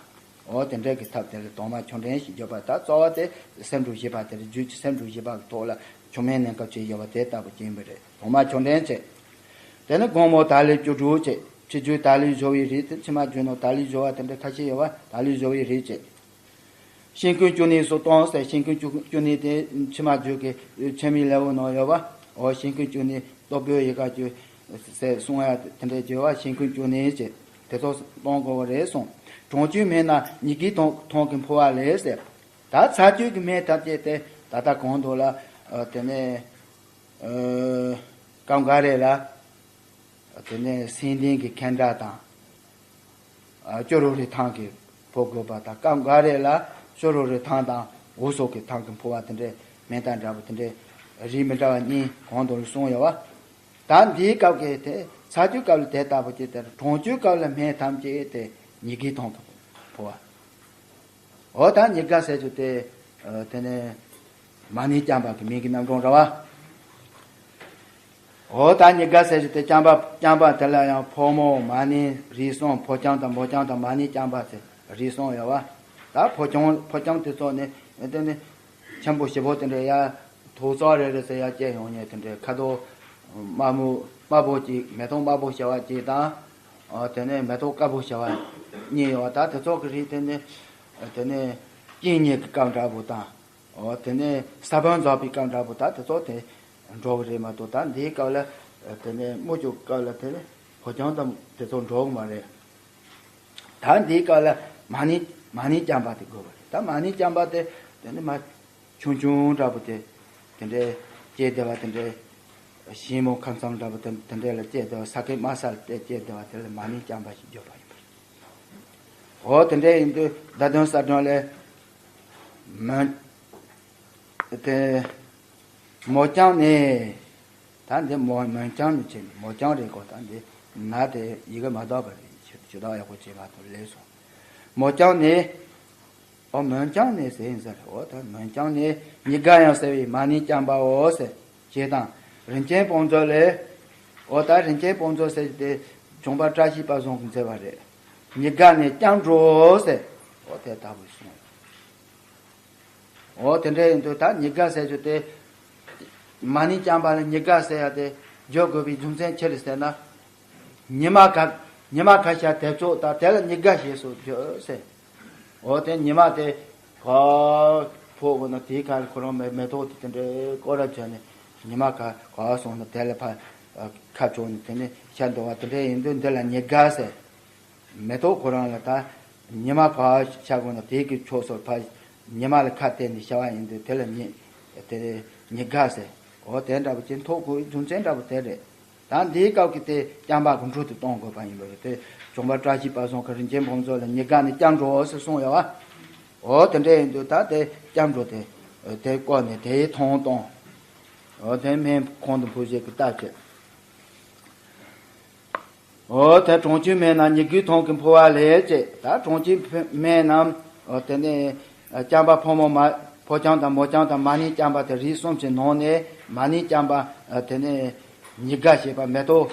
འོ་དེ་འདྲ་གི་ཐབས་དེ་ལ་དྭངས་མ་ཆོས་འབྲེལ་ཞེས་བརྗོད་པ། ད་རྩ་བ་དེ་སེམས་འགྲོ་བཞི་པ་དེ་ལ་རྒྱུད་ཀྱི་སེམས་འགྲོ་བཞི་པ་གི་ཐོག་ལ་མཆོག་དམན་གནས་སྐབས་ཅིག་ཡོད་པ་དེ་ལྟ་བུ་ཅིག་ཡིན་པ་རེད། དྭངས་མ་ཆོས་འབྲེལ་བྱས། དེ་ནས་དགོང་མོ་དལ་ལེ་བཅུ་དྲུག་བྱས། ཕྱི་རྒྱུད་དལ་ལེ་སྦྱོར་བའི་རིགས་དེ། ཕྱི་མ་རྒྱུད་ནང་དལ་ལེ་སྦྱོར་བ་དེ་འདྲ་ཁ་ཤས་ཡོད་པ། དལ་ལེ་སྦྱོར་བའི་རིགས་བྱས། ཤིང་ཀུན་ཅུང་ནེ་སོགས་དང་ཟེར། ཤིང་ཀུན་ཅུང་ཅུང་ནེ་དེ་ཕྱི་མ་རྒྱུད་ཀྱི་ཆེན་མོའི་ལེའུ་ནང་ཡོད་པ། འོ་ཤིང་ཀུན་ཅུང་ནེ་སྟོབས་པོའི་ཡི་ག་ཅུ་ཟེར་གསུང་ཡ་དེ་འདྲ་བརྗོད་པ། ཤིང་ཀུན་ཅུང་ནེ་བྱས། དེ་ཚོ་གཏོང་དགོས་པ་རེད་གསུངས། གྲོང་ཆུང་སྨན་རྣམས་ཉི་གུའི་ཐང་ཐང་གིས་འཕོ་བ་ལས་ཟེར། ད་ཚ་དུས་ཀྱི་སྨན་ཐམས་ཅད་དེ་ད་ལྟ་གོང་དུ་ལ་ཨ་དེ་ནས་ཨ་སྐབས་འགའ་རེ་ལ་དེ་ནས་སེང་ལྡེང་གི་ཁེན་ཏྲ་དང་། ཨ་ཅོ་རོ་རི་ཐང་གིས་འཕོ་དགོས་པ་དང་། སྐབས་འགའ་རེ་ལ་ཅོ་རོ་རི་ཐང་དང་འོ་སོག་གི་ཐང་གིས་འཕོ་བ་དེ་འདྲའི་སྨན་རྟགས་འདྲ་པོ་དེ་འདྲའི་རིགས་མི་འདྲ་བ་གཉིས་གོང་དུ་གསུངས་ཡོད་པ། ད་འདིའི་སྐབས་ཀྱི་དེ་ཚ་དུས་སྐབས་ལ་དེ་ལྟ་བུ་ཅིག་དེར་གྲོང་ཆུང་སྐབས་ལ་སྨན་ཐམས་ཅད་དེ་ཉི་གུའི་ཐང་དུ་འཕོ་བ། འོ་ད་ཉི་དགའ་ཟེར་རྒྱུ་དེ་ཨ་དེ་ནས་མ་ཎི་བརྐྱང་པ་གི་མིང་གི་རྣམ་གྲངས་རེད་པ། འོ་ད་ཉི་དགའ་ཟེར་རྒྱུ་དེ་བརྐྱང་པ་བརྐྱང་པ་དེ་ལ་ཡང་ཕོ་མོ་མ་ཎི་རིགས་གསུམ། ཕོ་བརྐྱང་དང་མོ་བརྐྱང་དང་མ་ཎི་བརྐྱང་པ་ཟེར་རིགས་གསུམ་ཡོད་པ། ད་ཕོ་བརྐྱང་ཕོ་བརྐྱང་དེ་ཚོ་ནི་དེ་ནི་ཆེན་པོ་ཞེ་པོ་དེ་འདྲ་ཡ་ཐོག་ཙག་རེ་རེ་ཟེར་ཡ་བཅད་ཡོང་ཉེ་དེ་འདྲའི་ཁ་དོག་དམར་མོ་དམར་པོ་གཅིག། མེ་ཏོག་དམར་པོ་ཞེ་པོ་གཅིག་དང་། ཨ་དེ་ནས་མེ་ཏོག་དཀར་པོ་ཞེ་པོ་གཉིས་ཡོད་པ། ད་དེ་ཚོ་གི་རིགས་དེ་ནི་དེ་ནས་སྐྱེ་གནས་ཀྱི་སྐབས་འདྲ་པོ་དང་། ཨོ་དེ་ནས་ས་བོན་རྫོགས་པའི་སྐབས་འདྲ་པོ་ད་དེ་ཚོ་དེ་འགྲོ་གི་རེད་མ་གཏོགས། ད་འདིའི་སྐབས་ལ་དེ་ནས་དམུ་ཆུ་སྐབས་ལ་དེ་ནས་ཕོ་བརྐྱང་དང་དེ་ཚོ་འགྲོ་གི་མ་རེད། ད་འདིའི་སྐབས་ལ་མ་ཎི་མ་ཎི་བརྐྱང་པ་དེ་དགོས་པ་རེད། ད་མ་ཎི་བརྐྱང་པ་དེ་དེ་ནས་མ་ཆུང་ཆུང་འདྲ་པོ་དེ་དེ་འདྲའི་བཅད་བསྡད་པ་དེ་འདྲའི། ཞིང་རྨོ་ཁ་མཚམས་འདྲ་པོ་དེ་དེ་འདྲའི་ལ་བཅད་བསྡད་པ། ས་ཁའི་དམའ་ས་ལ་བཅད་བསྡད་པ་དེ་ལ་མ་ཎི་བརྐྱང་པ་ཞེས་བརྗོད་པ་ཡིན་པ་རེད། འོ་དེ་འདྲ་ཡིན་དུས་བརྡ་དོན་གསལ་སྒྲོན་ལས། མོ་དེ་མོ་རྐྱང་ནས། ད་འདི་མོ་མོ་རྐྱང་ནས་བྱས་ནས་མོ་རྐྱང་རེད་གོ། ད་འདི་ན་དེ་ཡི་གེ་མ་དག་པ་རེད། ཇུས་གཏོགས་ཡག་པོ་བྱས་མ་ཐུབ་ལས་སོང་། མོ་རྐྱང་ནས། ཨོ་མོ་རྐྱང་ནས་ཟེར་ཡིན་ས་རེད། འོ་ད་མོ་རྐྱང་ནས་ཉི་དགའ་ཡང་ཟེར་བའི་མ་ཎི་བརྐྱང་པའོ་ཟེར། ཞེས་དང་། རིན་ཆེན་བང་མཛོད་ལས། འོ་ད་རིན་ཆེན་བང་མཛོད་ཟེར་དེ་ལྗོན་པ་བཀྲ་ཤིས་པ་བཟང་གིས་མཛད་པ་རེད། ཉི་དགའ་ནས་བརྐྱངས་འགྲོ་ཟེར། འོ་དེ་ལྟ་བུ་གསུངས། འོ་དེ་འདྲ་ཡིན་དུས་ད་ཉི་དགའ་ཟེར་རྒྱུ་དེ། མ་ཎི་བརྐྱང་པ་ལ་ཉི་དགའ་ཟེར་ཡ་དེ་བརྗོད་དགོས་པའི་རྒྱུ་མཚན་ཅི་རེད་ཟེར་ན། ཉི་མ་ག་ཉི་མ་ག་ཤར་དེ་ཚོ་ད་དེ་ལ་ཉི་དགའ་ཞེས་སུ་བརྗོད་ཟེར། འོ་དེ་ཉི་མ་དེ་ག་ཕོག་གོ་ན་དེའི་ཁར་ཁོ་རང་མེ་མེ་ཏོག་དེ་དེ་འདྲའི་སྐོར་ར་བྱས་ནས་ཉི་མ་ག་ག་སོང་ན་དེ་ལ་ཕ་ཁ་ཕྱོགས་ནས་དེ་ནས་ཤར་འདུག་པ་དེ་འདྲ་ཡིན་དུས་འདི་ལ་ཉི་དགའ་ཟེར། མེ་ཏོག་ཁོ་རང་ལ་ད་ཉི་མ་ག་ཤར་གོ་ན་དེའི་གི་ཕྱོགས་སུ་ཕ་ཉི་མ་ལ་ཁ་གཏད་ནས་ཤར་བ་ཡིན་དུས་དེ་ལ་ཉི་དེ་ཉི་དགའ་ཟེར། འོ་དེ་འདྲ་པོ་ཅིག་ཐོགས་དགོས་རྒྱུ་མཚན་འདྲ་པོ་དེ་རེད། ད་འདིའི་སྐབས་ཀྱི་དེ་བརྐྱང་པ་གི་འཕྲོ་དེ་གཏོང་དགོས་པ་ཡིན་པ་རེད། དེ་ལྗོན་པ་བཀྲ་ཤིས་པ་བཟང་གིས་རིན་ཆེན་བང་མཛོད་ལ་ཉི་དགའ་ནས་བརྐྱངས་འགྲོ་ཟེར་གསུངས་ཡོད་པ། འོ་དེ་འདྲ་ཡིན་དུས་ད་དེ་བརྐྱངས་འགྲོ་དེ་དེ་བཀོད་ནས་དེའི་མཐོང་གཏོང་། འོ་དེ་སྨན་ཁོང་དུ་འཕོ་བྱེད་ཀྱི་ལྟ་བྱེད། འོ་དེ་གྲོང་ཆུང་སྨན་རྣམས་ཉི་གུའི་ཐང་གིས་འཕོ་བ་ལས་བྱེད། ད་གྲོང་ཆུང་སྨན་རྣམས་འོ་དེ་ནས་བརྐྱང་པ་ཕོ་མོ་མ་ཕོ་རྐྱང་དང་མོ་རྐྱང་དང་མ་ཎི་བརྐྱང་པ་དེ་རིགས་གསུམ་གྱི་ནང་ནས་མ་ཎི་བརྐྱང་པ་དེ་ནས་ཉི་དགའ་ཞེས་པ་མེ་ཏོག་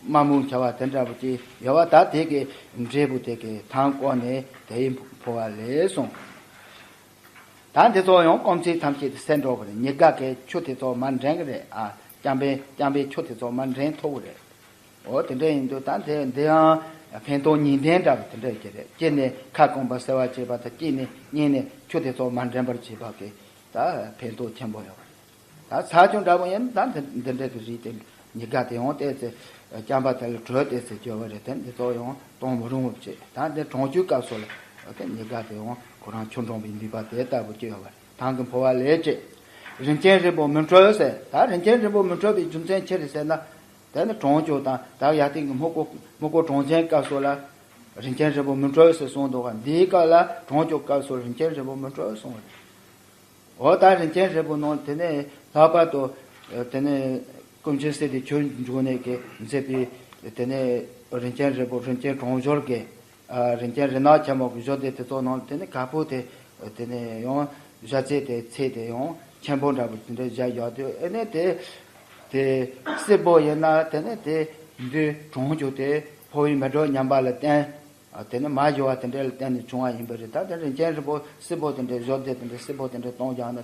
དམར་མོ་འཁྱིལ་བ་དེ་འདྲ་པོ་ཅིག་ཡོད་པ། ད་དེ་གི་འབྲས་བུ་དེ་གི་ཐང་བཀོད་ནས་དེ་ཡིས་འཕོ་བ་ལས་གསུངས། ད་འདི་ཚོ་ཡང་སྐོམ་ཚིག་ཐམས་ཅད་དེ་སེལ་འགྲོ་གི་རེད། ཉི་དགའ་གི་ཆུ་དེ་ཚོ་མར་འདྲེན་གི་རེད། ཨ་བརྐྱང་པའི་བརྐྱང་པའི་ཆུ་དེ་ཚོ་མར་འདྲེན་ཐུབ་གི་རེད། འོ་དེ་འདྲ་ཡིན་དུས་ད་འདི་འདི་ཡང་ཕན་ཐོགས་གཉིས་ལྡན་འདྲ་བ་དེ་འདྲ་ཡོད་ཀྱི་རེད། གཅིག་ནས་ཁ་སྐོམ་པ་སེལ་བར་བྱེད་པ་དང་། གཅིག་ནས་གཉིས་ནས་ཆུ་དེ་ཚོ་མར་འདྲེན་པར་བྱེད་པ་གི་ད་ཕན་ཐོགས་ཆེན་པོ་ཡོད་རེད། ད་ཚ་ཆུ་འདྲ་པོ་ཡིན་ད་འདི་འདི་འདྲ་གི་རིགས་དེ་ཉི་དགའ་དེ་ཡང་བལྟས་ཚེ་བརྐྱང་པ་དེ་ལ་དྲོད་བལྟས་ཚེ་སྐྱོ་བ་རེད་དེ། འདི་ཚོ་ཡང་གཏོང་མི་རུང་བ་བྱེད། ད་འདི་གྲོང་ཆུང་སྐབས་སུ་ལ་དེ་ཉི་དགའ་དེ་ཡང་ཁོ་རང་ཆུ་འགྲངས་པའི་ནུས་པ་དེ་ལྟ་བུ་སྐྱེ་བ་རེད། ཐང་གིས་འཕོ་བ་ལས་བྱེད། རིན་ཆེན་རིལ་བུ་མི་འཕྲོད་ཟེར། ད་རིན་ཆེན་རིལ་བུ་མི་འཕྲོད་པའི་རྒྱུ་མཚན་ཅི་རེད་ཟེར་ན། དེ་ནི་གྲོང་ཆུང་དང་ད་ཡར་སྟེང་གི་སྨུག་པོ་སྨུག་པོ་གྲོང་ཆེན་སྐབས་སུ་ལ་རིན་ཆེན་རིལ་བུ་མི་འཕྲོད་ཟེར་གསུངས་འདུག་ག་འདིའི་སྐབས་ལ་གྲོང་ཆུང་སྐབས་སུ་རིན་ཆེན་རིལ་བུ་མི་འཕྲོད་གསུངས་པ་རེད། འོ་ད་རིན་ཆེན་རིལ་བུ་ནང་དེ་ནས་ལྷག་པར་དུ་དེ་ནས་ཀུན་མཁྱེན་སི་ཏུ་ཆོས་འབྱུང་གནས་ཀྱིས་མཛད་པའི་དེ་ནས་རིན་ཆེན་རིལ་བུ་རིན་ཆེན་གྲང་སྦྱོར་གྱི་རིན་ཆེན་རིལ་ནག་ཆེན་མོ་གི་བཞུགས་སྡེ་དེ་ཚོ་ནང་དེ་ནས་ག་པོ་དེ་དེ་ནས་ཡང་བཞག་ཚད་དེ་ཚད་དེ་ཡང་ཆེན་པོ་འདྲ་པོ་དེ་འདྲ་བཞག་ཡོད་དུས། ཨེ་ནས་དེ་དེ་སྲིད་པོ་ཡིན་ན་དེ་ནས་དེ་འདི་གྲོང་ཆུང་དེ་འཕོ་བའི་མེ་སྒྲོན་ཉམས་པ་ལ་བརྟེན། དེ་ནི་མ་ཞུ་བ་དེ་འདྲ་ལ་བརྟེན་ནས་བྱུང་བ་ཡིན་པ་རེད། ད་དེ་རིན་ཆེན་རིལ་བུ་སིལ་བུ་དེ་འདྲ་བཞོ་སྡེ་དེ་འདྲ་སིལ་བུ་དེ་འདྲ་བཏུང་རྒྱག་ན་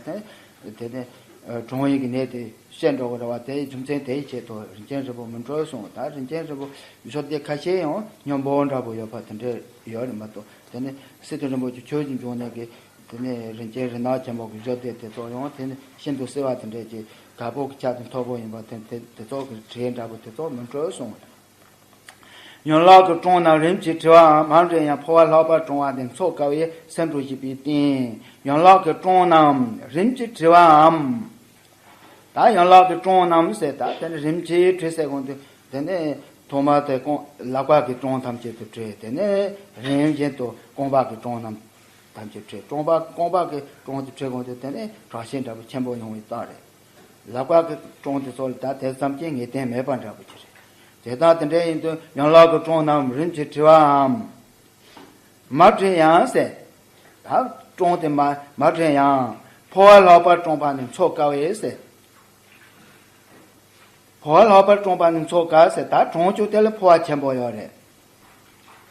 དེ་དེ་ནི་གྲང་ཡིན་གྱི་ནད་དེ་ཤི་འགྲོ་གི་རེད་བ། དེའི་རྒྱུ་མཚན་དེའི་ཆེད་དུ་རིན་ཆེན་རིལ་བུ་མི་འཕྲོད་གསུངས། ད་རིན་ཆེན་རིལ་བུ་བཞོ་སྡེ་ཁ་ཤས་ཡང་སྙོམས་པོ་འདྲ་པོ་ཡོད་པ་དེ་འདྲ་ཡོད་རེད་མ་གཏོགས། དེ་ནི་སི་ཏུ་རིན་པོ་ཆེ་ཆོས་ཀྱི་འབྱུང་གནས་ཀྱི་དེ་ནས་རིན་ཆེན་རིལ་ནག་ཆེན་པོ་གི་བཞོ་སྡེ་དེ་ཚོ་ཡང་དེ་ནི་ཤིན་ཏུ་བསིལ་བ་དེ་འདྲས་ཀྱི་དགའ་པོ་གི་ཆ་དེ་མཐོ་པོ་ཡིན་པ་དེ་དེ་དེ་ཚོ་གི་དྲི་འདྲ་པོ་དེ་ཚོ་མི་འཕྲོད་གསུངས། ཡན་ལག་གི་གྲོང་རྣམས་རིམ་གྱིས་བྲི་བའམ། མ་བྲིས་ཡང་ཕོ་བ་ལྷག་པར་གྲང་བ་དེ་མཚོ་དཀའ་བས་སེམས་སྤྲོ་བྱེད་པའི་རྟེན། ཡན་ལག་གི་གྲོང་རྣམས་རིམ་གྱིས་བྲི་བའམ། ད་ཡན་ལག་གི་གྲོང་རྣམས་ཟེར་ད་དེ་ནི་རིམ་གྱིས་བྲི་ཟེར་གོང་དུ་དེ་ནི་ཐོག་མ་དེ་རྐང་ལག་པ་གི་གྲོང་ཐམས་ཅད་དུ་བྲི། དེ་ནི་རིམ་བཞིན་དུ་རྐང་པ་གི་གྲོང་རྣམས་ཐམས་ཅད་བྲི། རྐང་པ་རྐང་པ་གི་གྲོང་དུ་བྲི་གོང་དུ་དེ་ནི་དྲག་ཤུགས་འདྲ་པོ་ཆེན་པོ་ཡོང་བའི་རྟགས་རེད། ལག་པ་གི་གྲོང་དེ་ཚོ་ལ་ད་དེ་ཙམ་གྱིས་ངེས་གཏན་མེད་པ་འདྲ་པོ་ཅིག་རེད། དེ་དག་དེ་འདྲ་ཡིན་དུས་ཡན་ལག་གི་གྲོང་རྣམས་རིམ་གྱིས་བྲི་བའམ། མ་བྲིས་ཡང་ཟེར། ད་གྲོང་དེ་མ་མ་བྲིས་ཡང་ཕོ་བ་ལྷག་པར་གྲང་བ་ནི་མཚོ་དཀའ་བས་ཟེར། ཕོ་བ་ལྷག་པར་གྲང་བ་ནི་མཚོ་དཀའ་ཟེར། ད་གྲང་རྒྱུ་དེ་ལ་ཕོ་བ་ཆེན་པོ་ཡོད་རེད།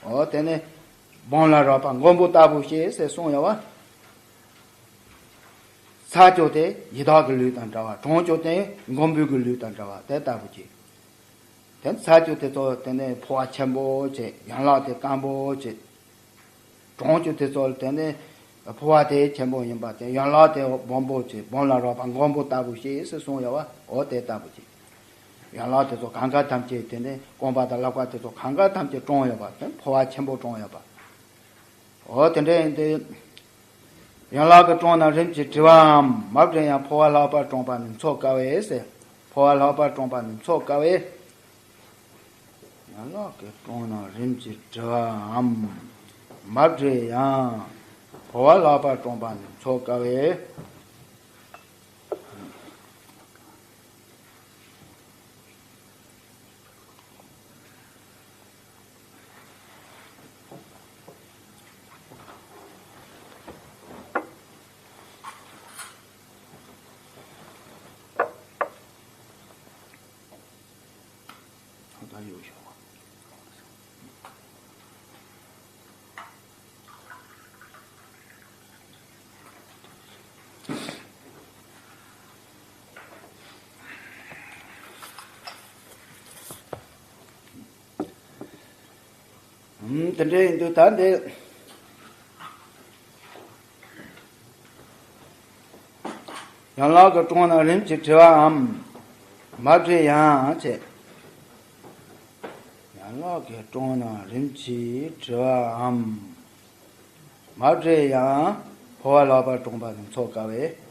འོ་དེ་ནི་སྦོམ་ལ་རགས་པ་མགོན་པོ་ལྟ་བུ་ཞེས་ཟེར་གསུངས་ཡོད་བ། ཚ་རྒྱུ་དེ་ཡི་དྭགས་ཀྱི་ལུས་དང་འདྲ་བ། གྲང་རྒྱུ་དེ་མགོན་པོའི་གི་ལུས་དང་འདྲ་བ་དེ་ལྟ་བུ་ཅིག་དེ་ཚ་རྒྱུ་དེ་ཚོ་དེ་ནས་ཕོ་བ་ཆེན་པོ་བྱས། ཡན་ལག་དེ་སྐམ་པོ་བྱས། གྲང་རྒྱུ་དེ་ཚོ་དེ་ནས་ཕོ་བ་དེ་ཆེན་པོ་ཡིན་པ་དེ། ཡན་ལག་དེ་སྦོམ་པོ་བྱས། སྦོམ་ལ་རགས་པ་མགོན་པོ་ལྟ་བུ་ཞེས་ཟེར་གསུངས་ཡོད་བ། འོ་དེ་ལྟ་བུ་ཅིག་ཡན་ལག་དེ་ཚོ་གང་ག་ཐམས་ཅད་དེ་ནས་རྐང་པ་དང་ལག་པ་དེ་ཚོ་གང་ག་ཐམས་ཅད་གྲང་ཡོད་པ་དེ་ཕོ་བ་ཆེན་པོ་གྲང་ཡོད་པ། འོ་དེ་འདྲ་ཡིན་དུས། ཡན་ལག་གི་གྲོང་རྣམས་རིམ་གྱིས་བྲི་བའམ། མ་བྲིས་ཡང་ཕོ་བ་ལྷག་པར་གྲང་བ་ནི་མཚོ་དཀའ་བས་ཟེར། ཕོ་བ་ལྷག་པར་གྲང་བ་ནི་མཚོ་དཀའ་བས། ཡན་ལག་གི་གྲོང་རྣམས་རིམ་གྱིས་བྲི་བའམ། མ་བྲིས་ཡང་ཕོ་བ་ལྷག་པར་གྲང་བ་ནི་མཚོ་དཀའ་བས། ད་ཡོད་ཤོག་ཨུམ། དེ་འདྲ་ཡིན་དུས་ད་འདི། ཡན་ལག་གི་གྲོང་རྣམས་རིམ་གྱིས་བྲི་བའམ། མ་བྲིས་ཡང་བྱས། ཡན་ལག་གི་གྲོང་རྣམས་རིམ་གྱིས་བྲི་བའམ། མ་བྲིས་ཡང་ཕོ་བ་ལྷག་པར་གྲང་བ་ནི་མཚོ་དཀའ་བས།